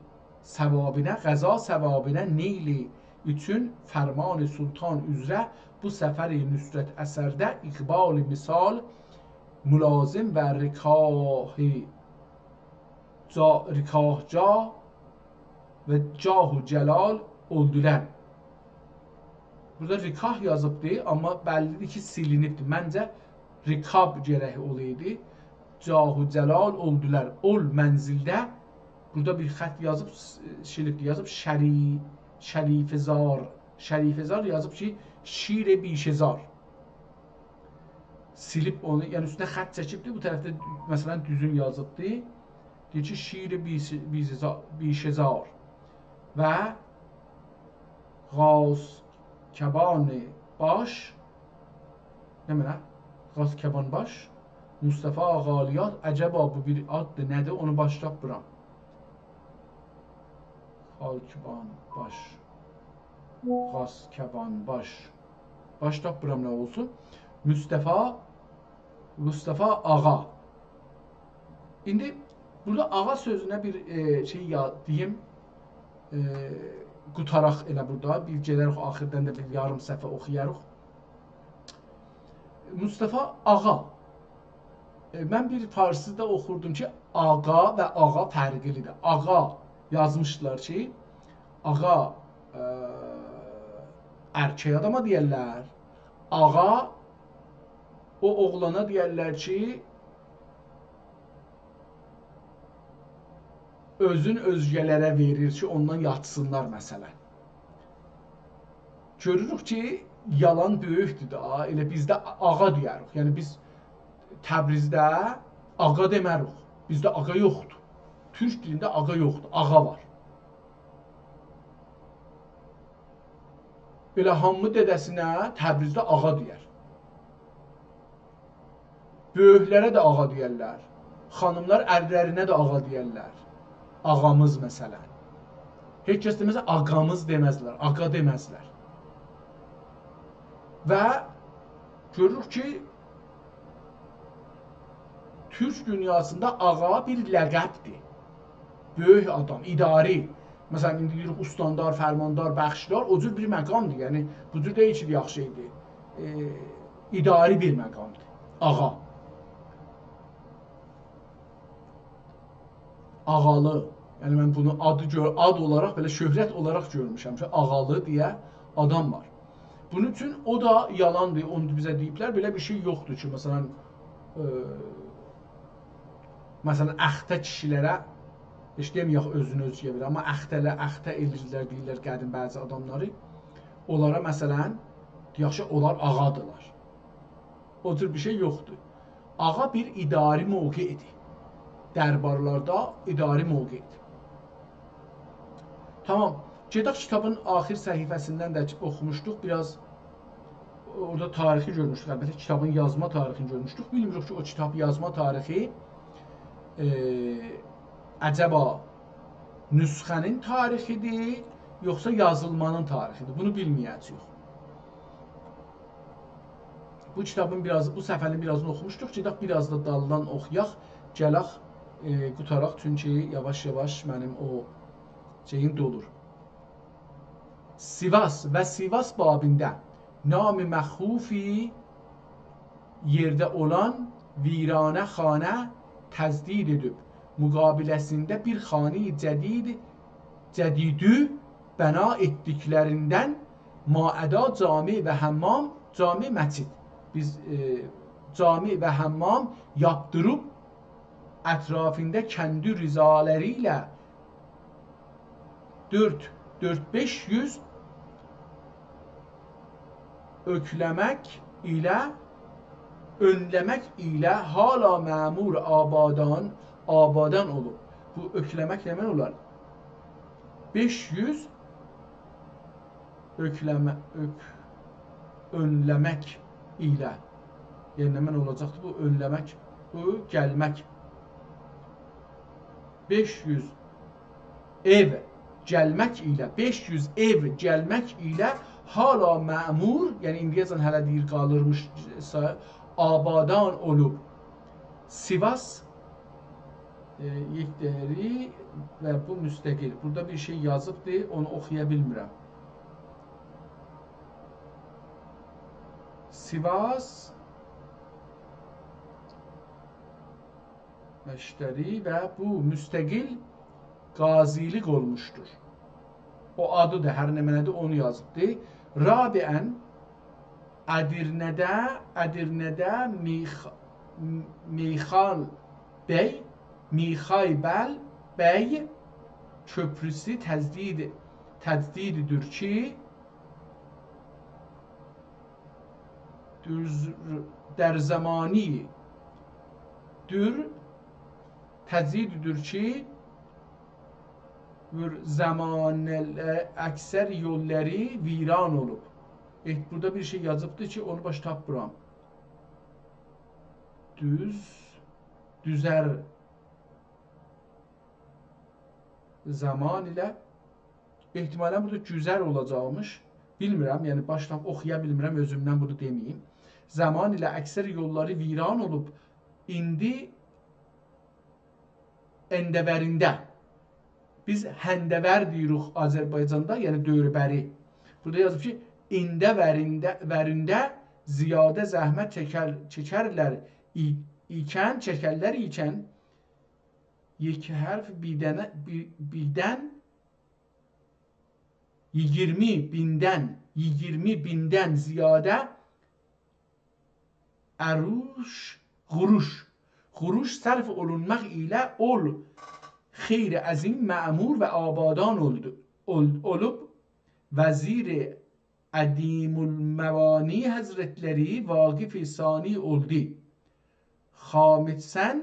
ثوابینه، غذا ثوابینه نیل اوچون فرمان سلطان اوزره بو سفر نصرت اثرده اقبال مثال ملازم و رکاه جا-، رکاه جا و جاه و جلال اولدولار. بورادا رکاه یازیبدی، آمما بللی‌دیر کی، سیلینیبدیر. منجه، رکاب گرک اولایدی. جاه و جلال اولدولار. اول منزلده، بورادا بیر خط یازیب، س-، شیلیبدیر، یازیب شری-، شریفه‌زار. شریفه‌زار یازیب کی، شیر بیشه‌زار. سیلیب اونو، یعنی اوستونه خط چکیبدی، بو طرفده، مثلا، دوزون یازیبدی. دئییر کی، شیر بیش-، بیشه‌زا-، بیشه‌زار و غاز کبان باش، نمنه؟ غاز کبان باش، مصطفی آقالیات، عجبا بو بیر آددیر، نه‌دیر؟ اونو باش تاپمیرام. خالکبان باش. غاز کبان باش. باش تاپمیرام نه اولسون. مصطفی، مصطفی آقا. ایندی بورادا آقا سؤزونه بیر، ائ، شئی یا-، دئییم، ائ، قوتاراق ائله بورادا. بیر گلریک آخیردان دا بیر یاریم صفحه اوخویاریق. مصطفی آقا. ائ، من بیر فارسی‌دا اوخوردوم کی، آقا و آغا فرقلی‌دیر. آقا یازمیشدیلار کی، آقا، ائ، ارکک آداما دئیرلر. آقا او اوغلانا دئیرلر کی، اؤزون اؤزگه‌لره وئریر کی، اوندان یاتسینلار، مثلا. گؤروروک کی، یالان بؤیوکدور دا، ائله بیزده آقا دئیه‌ریک. یعنی، بیز تبریزده آقا دئمه‌ریک. بیزده آقا یوخدور. تورک دیلینده آقا یوخدور، آغا وار. ائله هامی دده‌سینه تبریزده آقا دئیر. بؤیوکلره ده آقا دئیرلر. خانیملار ارلرینه ده آقا دئیرلر. آقامیز، مثلا. هئچ کس دئمز، آقامیز دئمزلر، آقا دئمزلر. و گؤروروک کی، تورک دونیاسیندا آقا بیر لقبدیر. بؤیوک آدام، اداری. مثلا، ایندی دئییریک، استاندار، فرماندار، بخشدار، او جور بیر مقامدیر. یعنی، بو جور دئییل کی، یاخشی ایدی. ائ، اداری بیر مقامدیر. آقا. آقالی. یعنی، من بونو آدی گؤر-، آد اولاراق، بئله شهرت اولاراق گؤرموشم کی، آقالی دئیه آدام وار. بونون اوچون او دا یالاندیر، اونو بیزه دئییبلر، بئله بیر شئی یوخدور کی، مثلا، ائ، مثلا، اخته کیشیلره، هئچ دئمه‌یک اؤزونو اؤزگه بیر، آمما اخته‌له-، اخته ائله‌ییرلر، دئییرلر قدیم بعضی آداملاری، اونلارا، مثلا، دئیک کی، اونلار آقادیلار. او جور بیر شئی یوخدور. آقا بیر اداری موقعدیر. دربارلاردا اداری موقعدیر. تامام. گئدک کیتابین آخیر صفحه‌سیندن ده اوخوموشدوق. بیر آز اورادا تاریخی گؤرموشدوک. البته، کیتابین یازما تاریخینی گؤرموشدوک. بیلمیریک کی، او کیتاب یازما تاریخی، ائ، عجبا نسخه‌نین تاریخیدیر، یوخسا یازیلمانین تاریخیدیر. بونو بیلمه‌یه‌جه‌ییک. بو کیتابین بیر آز، بو صفحه‌نین بیر آزینی اوخوموشدوق. گئدک بیر آز دا دالدان اوخویاق. گلک ائ، قوتاراق، چونکی یاواش-یاواش منیم او شئییم دولور. سیواس و سیواس بابینده نام مخوفی یئرده اولان ویرانه خانه تجدید ائدیب، مقابله‌سینده بیر خانه جدید، جدیدی بنا ائتدیکلریندن ماعدا جامی و حمام، جامی مسجد، بیز، ائ، جامی و حمام یاپدیریب، اطرافیندا کندی رضالاری ایله دؤرد، دؤرد بئش یوز اؤکله‌مک ایله، اؤنله‌مک ایله حالا معمور آبادان، آبادان اولوب. بو اؤکله‌مک نمنه اولار؟ بئش یوز اؤکله‌مه، اؤک، اؤنله‌مک ایله. یعنی نمنه اولاجاقدی بو اؤنله‌مک؟ بو گلمک. بئش یوز ائو گلمک ایله، بئش یوز ائو گلمک ایله حالا معمور، یعنی ایندیه‌جن هله دئییر قالیرمیش، سا-، آبادان اولوب. سیواس، ائ، یکدئیری و بو مستقل. بورادا بیر شئی یازیبدی، اونو اوخویا بیلمیرم. سیواس مشتری و بو مستقل قاضیلیق اولموشدور. او آدی دا هر نمنه‌دیر، اونو یازیبدی. رابعاً، ادیرنه‌ده، ادیرنه‌ده میخ-، میخان بی، میخای بل، بی کؤپروسو تجدید، تجدیددیر کی، دور، در زمانی، دور، تجدیددیر کی، بیر زمانه اکثر یوللاری ویران اولوب. ائ، بورادا بیر شئی یازیبدی کی، اونو باش تاپمیرام. دوز، دوزر زمان ایله احتمالاً بورادا گوزر اولاجاقمیش. بیلمیرم، یعنی باشدان اوخویا بیلمیرم، اؤزومدن بونو دئمه‌ییم. زمان ایله اکثر یوللاری ویران اولوب، ایندی اندورینده. بیز هندور دئییریک آذربایجاندا، یعنی دؤوره‌بری. بورادا یازیب کی، ایندورینده، ورینده زیاده زحمت چکر، چکرلر ای-، ایکن، چکرلر ایکن، یک حرف بیردن، بیر، بیردن ایگیرمی بیندن، ایگیرمی بیندن زیاده عروش، قوروش، قوروش صرف اولونماق ایله اول خیری عظیم معمور و آبادان اولدو، اول-، اولوب. وزیر عدیم‌الموانی حضرتلری واقف ثانی اولدو. خامتسن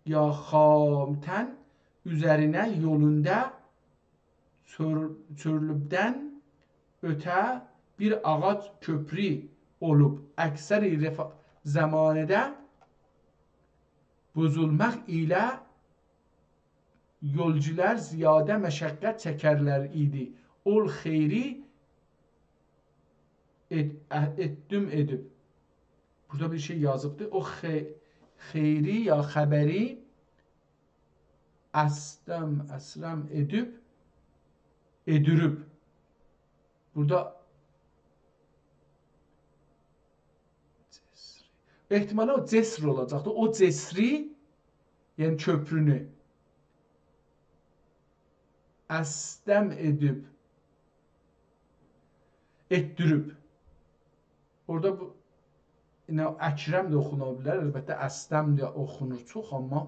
یا خامتن اوزرینه یولوندا چؤر-، چؤرلوبدن اؤته بیر آغاج کؤپرو اولوب. اکثر رفا-، زمانه‌ده بوزولماق ایله یولجولار زیاده مشقت چکرلر ایدی. اول خیری ائت-، ا-، ائتدیم ائدیب. بورادا بیر شئی یازیبدی. او خی-، خیری یا خبری اسدم، اسرم ائدیب، ائدیریب. بورادا احتمالاً او جسر اولاجاقدی. او جسری، یعنی کؤپرونو اسدم ائدیب، ائتدیریب. اورادا بو، اینا اکرم ده اوخونا بیلر، البته اسدم ده اوخونور چوخ، آمما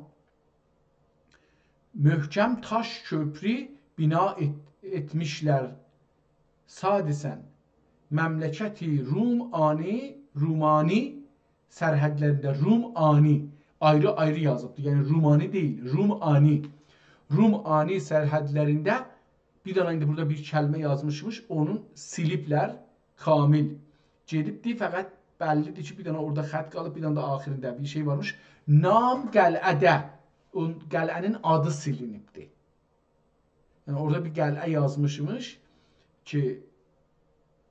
محکم تاش کؤپرو بنا ائت-، ائتمیشلر. سادساً، مملکت رومانی، رومانی سرحدلرینده، رومانی، آیری-آیری یازیبدی، یعنی رومانی دئییل، رومانی. رومانی سرحدلرینده بیر دنه ایندی بورادا بیر کلمه یازمیشمیش، اونو سیلیبلر، کامل گئدیبدی، فقط بللیدیر کی، بیر دنه اورادا خط قالیب، بیر دنه ده آخیریندا بیر شئی وارمیش. نام قلعه‌ده، او قلعه‌نین آدی سیلینیبدی. یعنی اورادا بیر قلعه یازمیشمیش کی،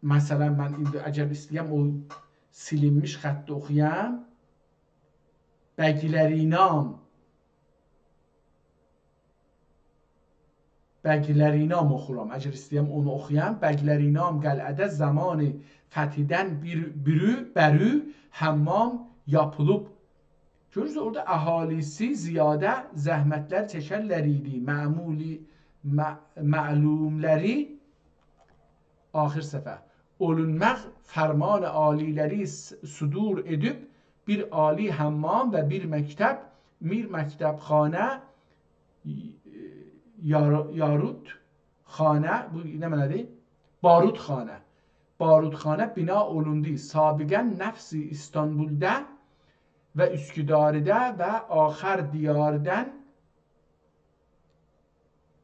مثلاً، من ایندی اگر ایسته‌یم او سیلینمیش خطی اوخویام، بگلری نام، بگلرینام اوخورام. اگر ایسته‌یم اونو اوخویام. بگلرینام قلعه‌ده زمان فتحیدن بیر، بیری، بری حمام یاپیلیب. گؤرورسونوز، اورادا اهالیسی زیاده زحمتلر چکرلر ایدی. معمولی، مع-، معلوملری آخر صفحه. اولونماق فرمان عالی‌لری س-، صدور ائدیب بیر عالی حمام و بیر مکتب، بیر مکتب‌خانه، یار-، یاروت خانه، بو نه معنادیر؟ بارودخانه. بارودخانه بنا اولوندو. سابقاً نفس ایستانبولدا و اسکداردا و آخر دیاردن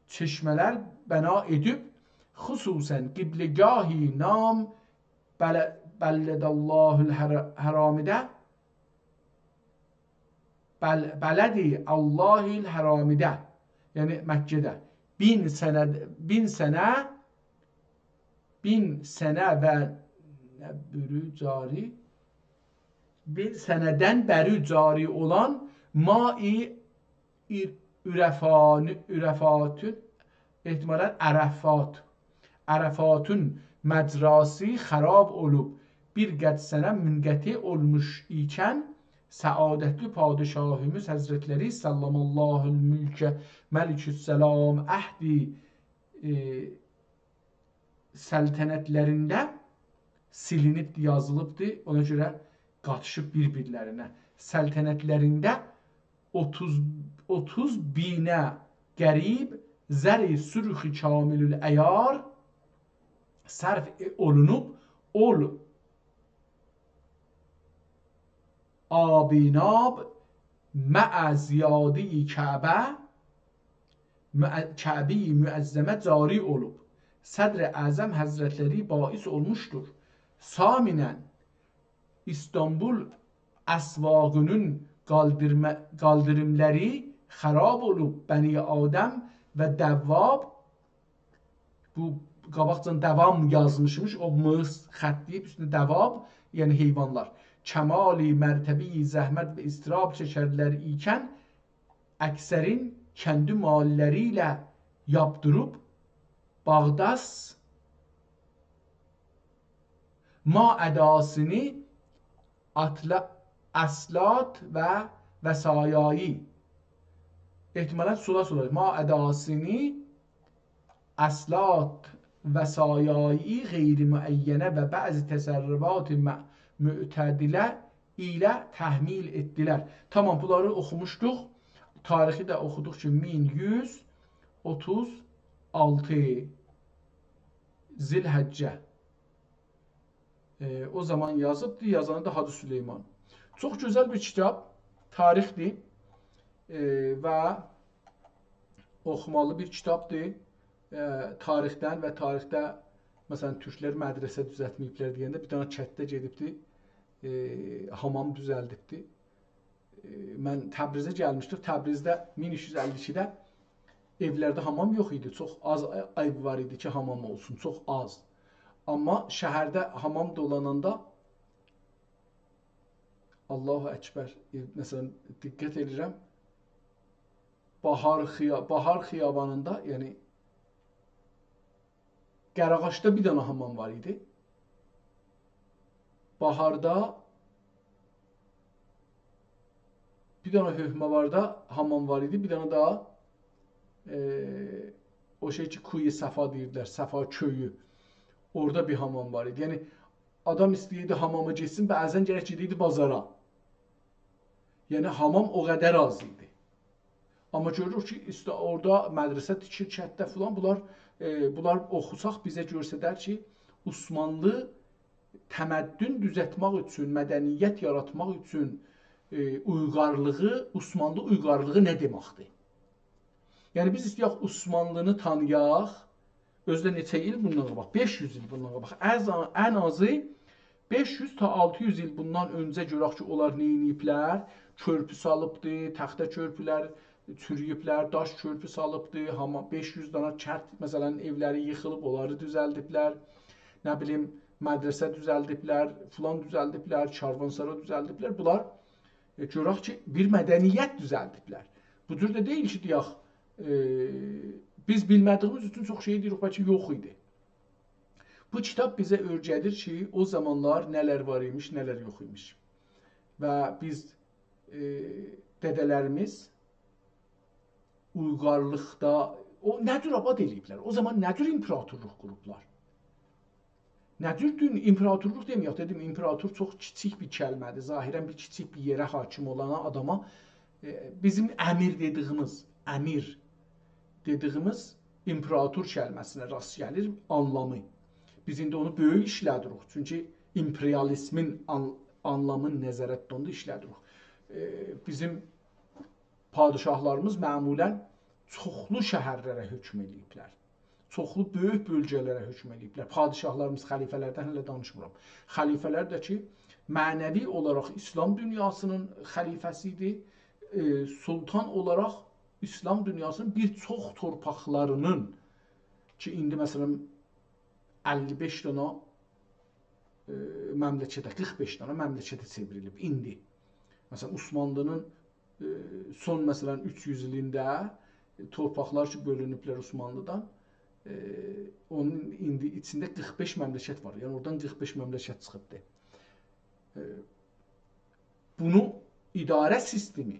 چشمه‌لر بنا ائدیب، خصوصاً قبله‌گاهی نام بل-، بلد الله الحر-، حرامی‌ده، بل-، بلد الله الحرامی‌ده، یعنی مکه‌ده، بین سنه، بین سنه، بین سنه و بری جاری، بین سنه‌دن بری جاری اولان ماء ایر-، عرفان-، عرفاتون، احتمالاً عرفات، عرفاتون مجراسی خراب اولوب، بیر قدر سنه منقطع اولموش ایکن، سعادتلی پادشاهیمیز حضرتلری سلّم الله الملک ملک السلام عهدی، ائ، سلطنتلرینده سیلینیبدی، یازیلیبدی. اونا گؤره قاتیشیب بیر-بیرلرینه. سلطنتلرینده اوتوز، اوتوز بینه قریب زر سرخ کامل العیار صرف اولونوب، اول آبیناب مع زیادی کعبه، مع-، کعبه‌ی معظمه جاری اولوب. صدر اعظم حضرتلری باعث اولموشدور. ثامناً، ایستانبول اسواقینین قالدیرما-، قالدیریملاری خراب اولوب، بنی آدم و دواب، بو قاباقجادان دوام یازمیشمیش، او مس خط دئییب، اوستونده دواب، یعنی حیوانلار. کمال مرتبه‌ی زحمت و اضطراب چکرلر ایکن، اکثرین کندی ماللری ایله یاپدیریب، باغداس ما اداسینی آتلا-، اسلات و وصایایی، احتمالاً سولا سولا، ما اداسینی اسلات وصایایی غیر معینه و بعضی تصرفات مع-، معتدله ایله تحمیل ائتدیلر. تامام، بونلاری اوخوموشدوق. تاریخی ده اوخودوق کی، مین یوز اوتوز آلتی ذوالحجه. ائ، او زامان یازیبدی، یازانی دا حاجی سلیمان. چوخ گؤزل بیر کیتاب، تاریخدیر. ائ، و اوخومالی بیر کیتابدیر. ائ، تاریخدن و تاریخده، مثلاً، تورکلر مدرسه دوزلتمه‌ییبلر دئینده بیر دنه کتده گئدیبدی، ائ، حامام دوزلدیبدی. ائ، من تبریزه گلمیشدیم. تبریزده مین اوچ یوز اللی ایکیده ائولرده حامام یوخ ایدی. چوخ آز ائو وار ایدی کی، حامام اولسون. چوخ آز. آمما شهرده حامام دولاناندا، الله اکبر، ائ، مثلاً، دقت ائدیرم، باهار خیا-، باهار خیابانیندا، یعنی قره‌آغاجدا بیر دنه حامام وار ایدی. باهاردا بیر دنه حؤکم‌آواردا حامام وار ایدی، بیر دنه ده، ائ، او شئی کی، کوی صفا دئییردیلر، صفا کؤیو. اورادا بیر حامام وار ایدی. یعنی، آدام ایسته‌ییردی حاماما گئتسین، بعضاً گرک گئدیردی بازارا. یعنی، حامام او قدر آز ایدی. آمما گؤروروک کی، ایسته-، اورادا مدرسه تیکیر، کتده فلان، بونلار، ائ، بونلار اوخوساق بیزه گؤسترر کی، عثمانلی تمدن دوزلتمک اوچون، مدنیت یاراتماق اوچون، ائ، اویغارلیغی، عثمانلی اویغارلیغی نه دئمکدیر؟ یعنی، بیز ایسته‌یک عثمانلینی تانییاق، اؤزو ده نئچه ایل بوندان قاباق؟ بئش یوز ایل بوندان قاباق. ان آز-، ان آزی بئش یوز تا آلتی یوز ایل بوندان اؤنجه گؤرک کی، اونلار نه ائدیبلر؟ کؤرپو سالیبدی، تخته کؤرپولر چورویوبلر، داش کؤرپو سالیبدی، هاما-، بئش یوز دانا کند، مثلاً، ائولری ییخیلیب، اونلاری دوزلدیبلر. نه بیلیم، مدرسه دوزلدیبلر، فلان دوزلدیبلر، کاروانسارا دوزلدیبلر. بونلار، ائ، گؤرک کی، بیر مدنیت دوزلدیبلر. بو جور ده دئییل کی، دئیک، ائ، بیز بیلمه‌دیییمیز اوچون چوخ شئی دئییریک، بلکه یوخ ایدی. بو کیتاب بیزه اؤیره‌دیر کی، او زامانلار نه‌لر وار ایمیش، نه‌لر یوخ ایمیش. و بیز، ائ، دده‌لریمیز اویغارلیقدا، او نه جور آباد ائله‌ییبلر؟ او زامان نه جور ایمپراتورلوق قوروبلار؟ نه جور دون ایمپراتورلوق دئمه‌یک، دئدیم، ایمپراتور چوخ کیچیک بیر کلمه‌دیر. ظاهراً بیر کیچیک بیر یئره حاکم اولان آداما، ائ، بیزیم امیر دئدیییمیز، امیر دئدیییمیز ایمپراتور کلمه‌سینه راست گلیر آنلامی. بیز ایندی اونو بؤیوک ایشله‌دیریک. چونکی ایمپریالیزمین آن-، آنلامینی نظره توتاندا ایشله‌دیریک. ائ، بیزیم پادشاهلاریمیز معمولاً چوخلو شهرلره حکم ائله‌ییبلر. چوخلو بؤیوک بؤلگه‌لره حکم ائله‌ییبلر. پادشاهلاریمیز، خلیفه‌لردن هله دانیشمیرام. خلیفه‌لر ده کی، معنوی اولاراق ایسلام دونیاسینین خلیفه‌سی ایدی. ائ، سلطان اولاراق ایسلام دونیاسینین بیر چوخ تورپاقلارینین کی، ایندی، مثلاً، اللی بئش دانا، ائ، مملکته، قیرخ بئش دانا مملکته چئوریلیب ایندی. مثلاً، عثمانلی‌نین، ائ، سون، مثلاً، اوچ یوز ایلینده تورپاقلار کی، بؤلونوبلر عثمانلی‌دان، ائ، اونون ایندی ایچینده قیرخ بئش مملکت وار. یعنی، اورادان قیرخ بئش مملکت چیخیبدی. ائ، بونو اداره سیستمی،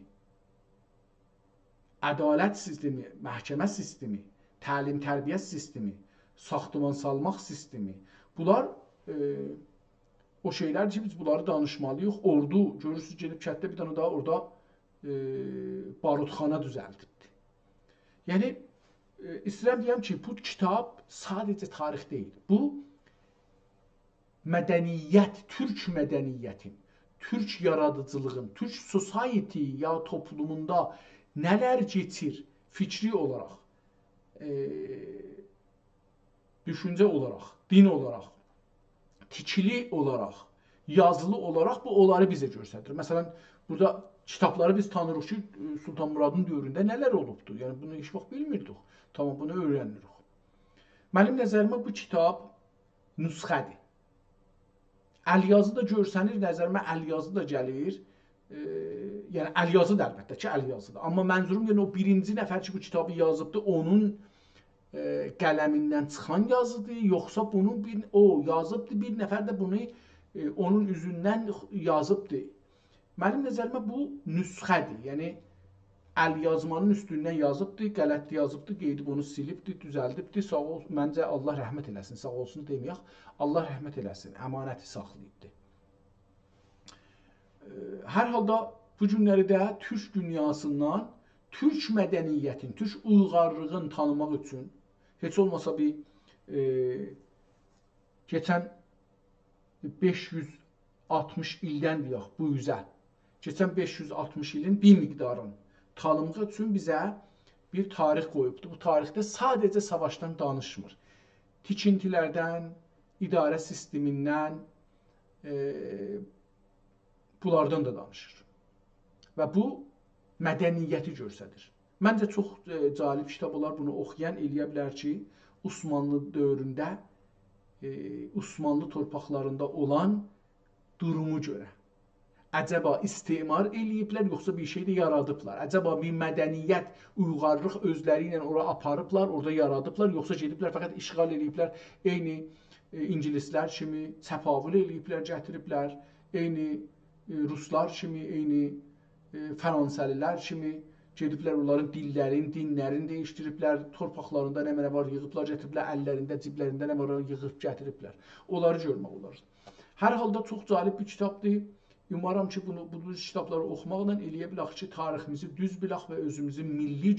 عدالت سیستمی، محکمه سیستمی، تعلیم تربیت سیستمی، ساختمان سالماق سیستمی، بونلار، ائ، او شئیلر کی، بیز بونلاری دانیشمالیییق. اوردو، گؤرورسونوز، گئدیب کتده بیر دنه داها اورادا، ائ، باروتخانا دوزلدیبدی. یعنی، ائ، ایسته‌ییرم دئیم کی، بو کیتاب ساده‌جه تاریخ دئییل. بو مدنیت، تورک مدنیتین، تورک یارادیجیلیغین، تورک society یا توپلوموندا نه‌لر کئچیر فیکری اولاراق، ائ، دوشونجه اولاراق، دین اولاراق، تیکیلی اولاراق، یازیلی اولاراق بو اونلاری بیزه گؤستریر. مثلاً، بورادا کیتابلاری بیز تانیریق کی، سلطان مرادین دؤورونده نه‌لر اولوبدو. یعنی، بونو هئچ واخت بیلمیردیک. تامام، بونو اؤیرنیریک. منیم نظریمه بو کیتاب نسخه‌دیر. الیازی دا گؤرسنیر، نظریمه الیازی دا گلیر. ائ، یعنی الیازی دا البته کی، الیازیدیر. آمما منظوروم، یعنی او بیرینجی نفر کی، بو کیتابی یازیبدی، اونون، ائ، قلمیندن چیخان یازیدیر، یوخسا بونو بیر، او یازیبدی، بیر نفر ده بونو، ائ، اونون اوزوندن یازیبدی. منیم نظریمه بو نسخه‌دیر. یعنی، الیازمانین اوستوندن یازیبدی، غلط یازیبدی، قئییدیب اونو سیلیبدی، دوزلدیبدی. ساغ اول، منجه الله رحمت ائله‌سین، ساغ اولسون دئمه‌یک. الله رحمت ائله‌سین، امانتی ساخلاییبدی. ائ، هر حالدا بو گونلری ده تورک دونیاسیندان تورک مدنیتین، تورک اویغارلیغین تانیماق اوچون هئچ اولماسا بیر، ائ، کئچن بئش یوز آلتمیش ایلدن دئیک بو اوزه، کئچن بئش یوز آلتمیش ایلین بیر مقدارین تانیماق اوچون بیزه بیر تاریخ قویوبدور. بو تاریخده ساده‌جه ساواشدان دانیشمیر. تیکینتیلردن، اداره سیستمیندن، ائ، بونلاردان دا دانیشیر. و بو مدنیتی گؤستریر. منجه چوخ، ائ، جالب کیتاب اولار، بونو اوخویان ائلیه بیلر کی، عثمانلی دؤورونده، ائ، عثمانلی تورپاقلاریندا اولان دورومو گؤره. عجبا استعمار ائله‌ییبلر، یوخسا بیر شئی ده یارادیبلار؟ عجبا بیر مدنیت، اویغارلیق اؤزلری ایله اورا آپاریبلار، اورادا یارادیبلار، یوخسا گئدیبلر فقط اشغال ائله‌ییبلر، عینی، ائ، اینگیلیسلر کیمی چپاول ائله‌ییبلر، گتیریبلر، عینی، ائ، روسلار کیمی، عینی، ائ، فرانسه‌لی‌لر کیمی گئدیبلر، اونلارین دیللرین، دینلرین دییشدیریبلر، تورپاقلاریندا نمنه وار ییغیبلار، گتیریبلر، اللرینده، جیبلرینده نه وار ییغیب گتیریبلر. اونلاری گؤرمک اولار. هر حالدا چوخ جالب بیر کیتابدیر. اومارام کی، بونو، بو جور کیتابلاری اوخوماقلا ائلیه بیلک کی، تاریخیمیزی دوز بیلک و اؤزوموزو میللی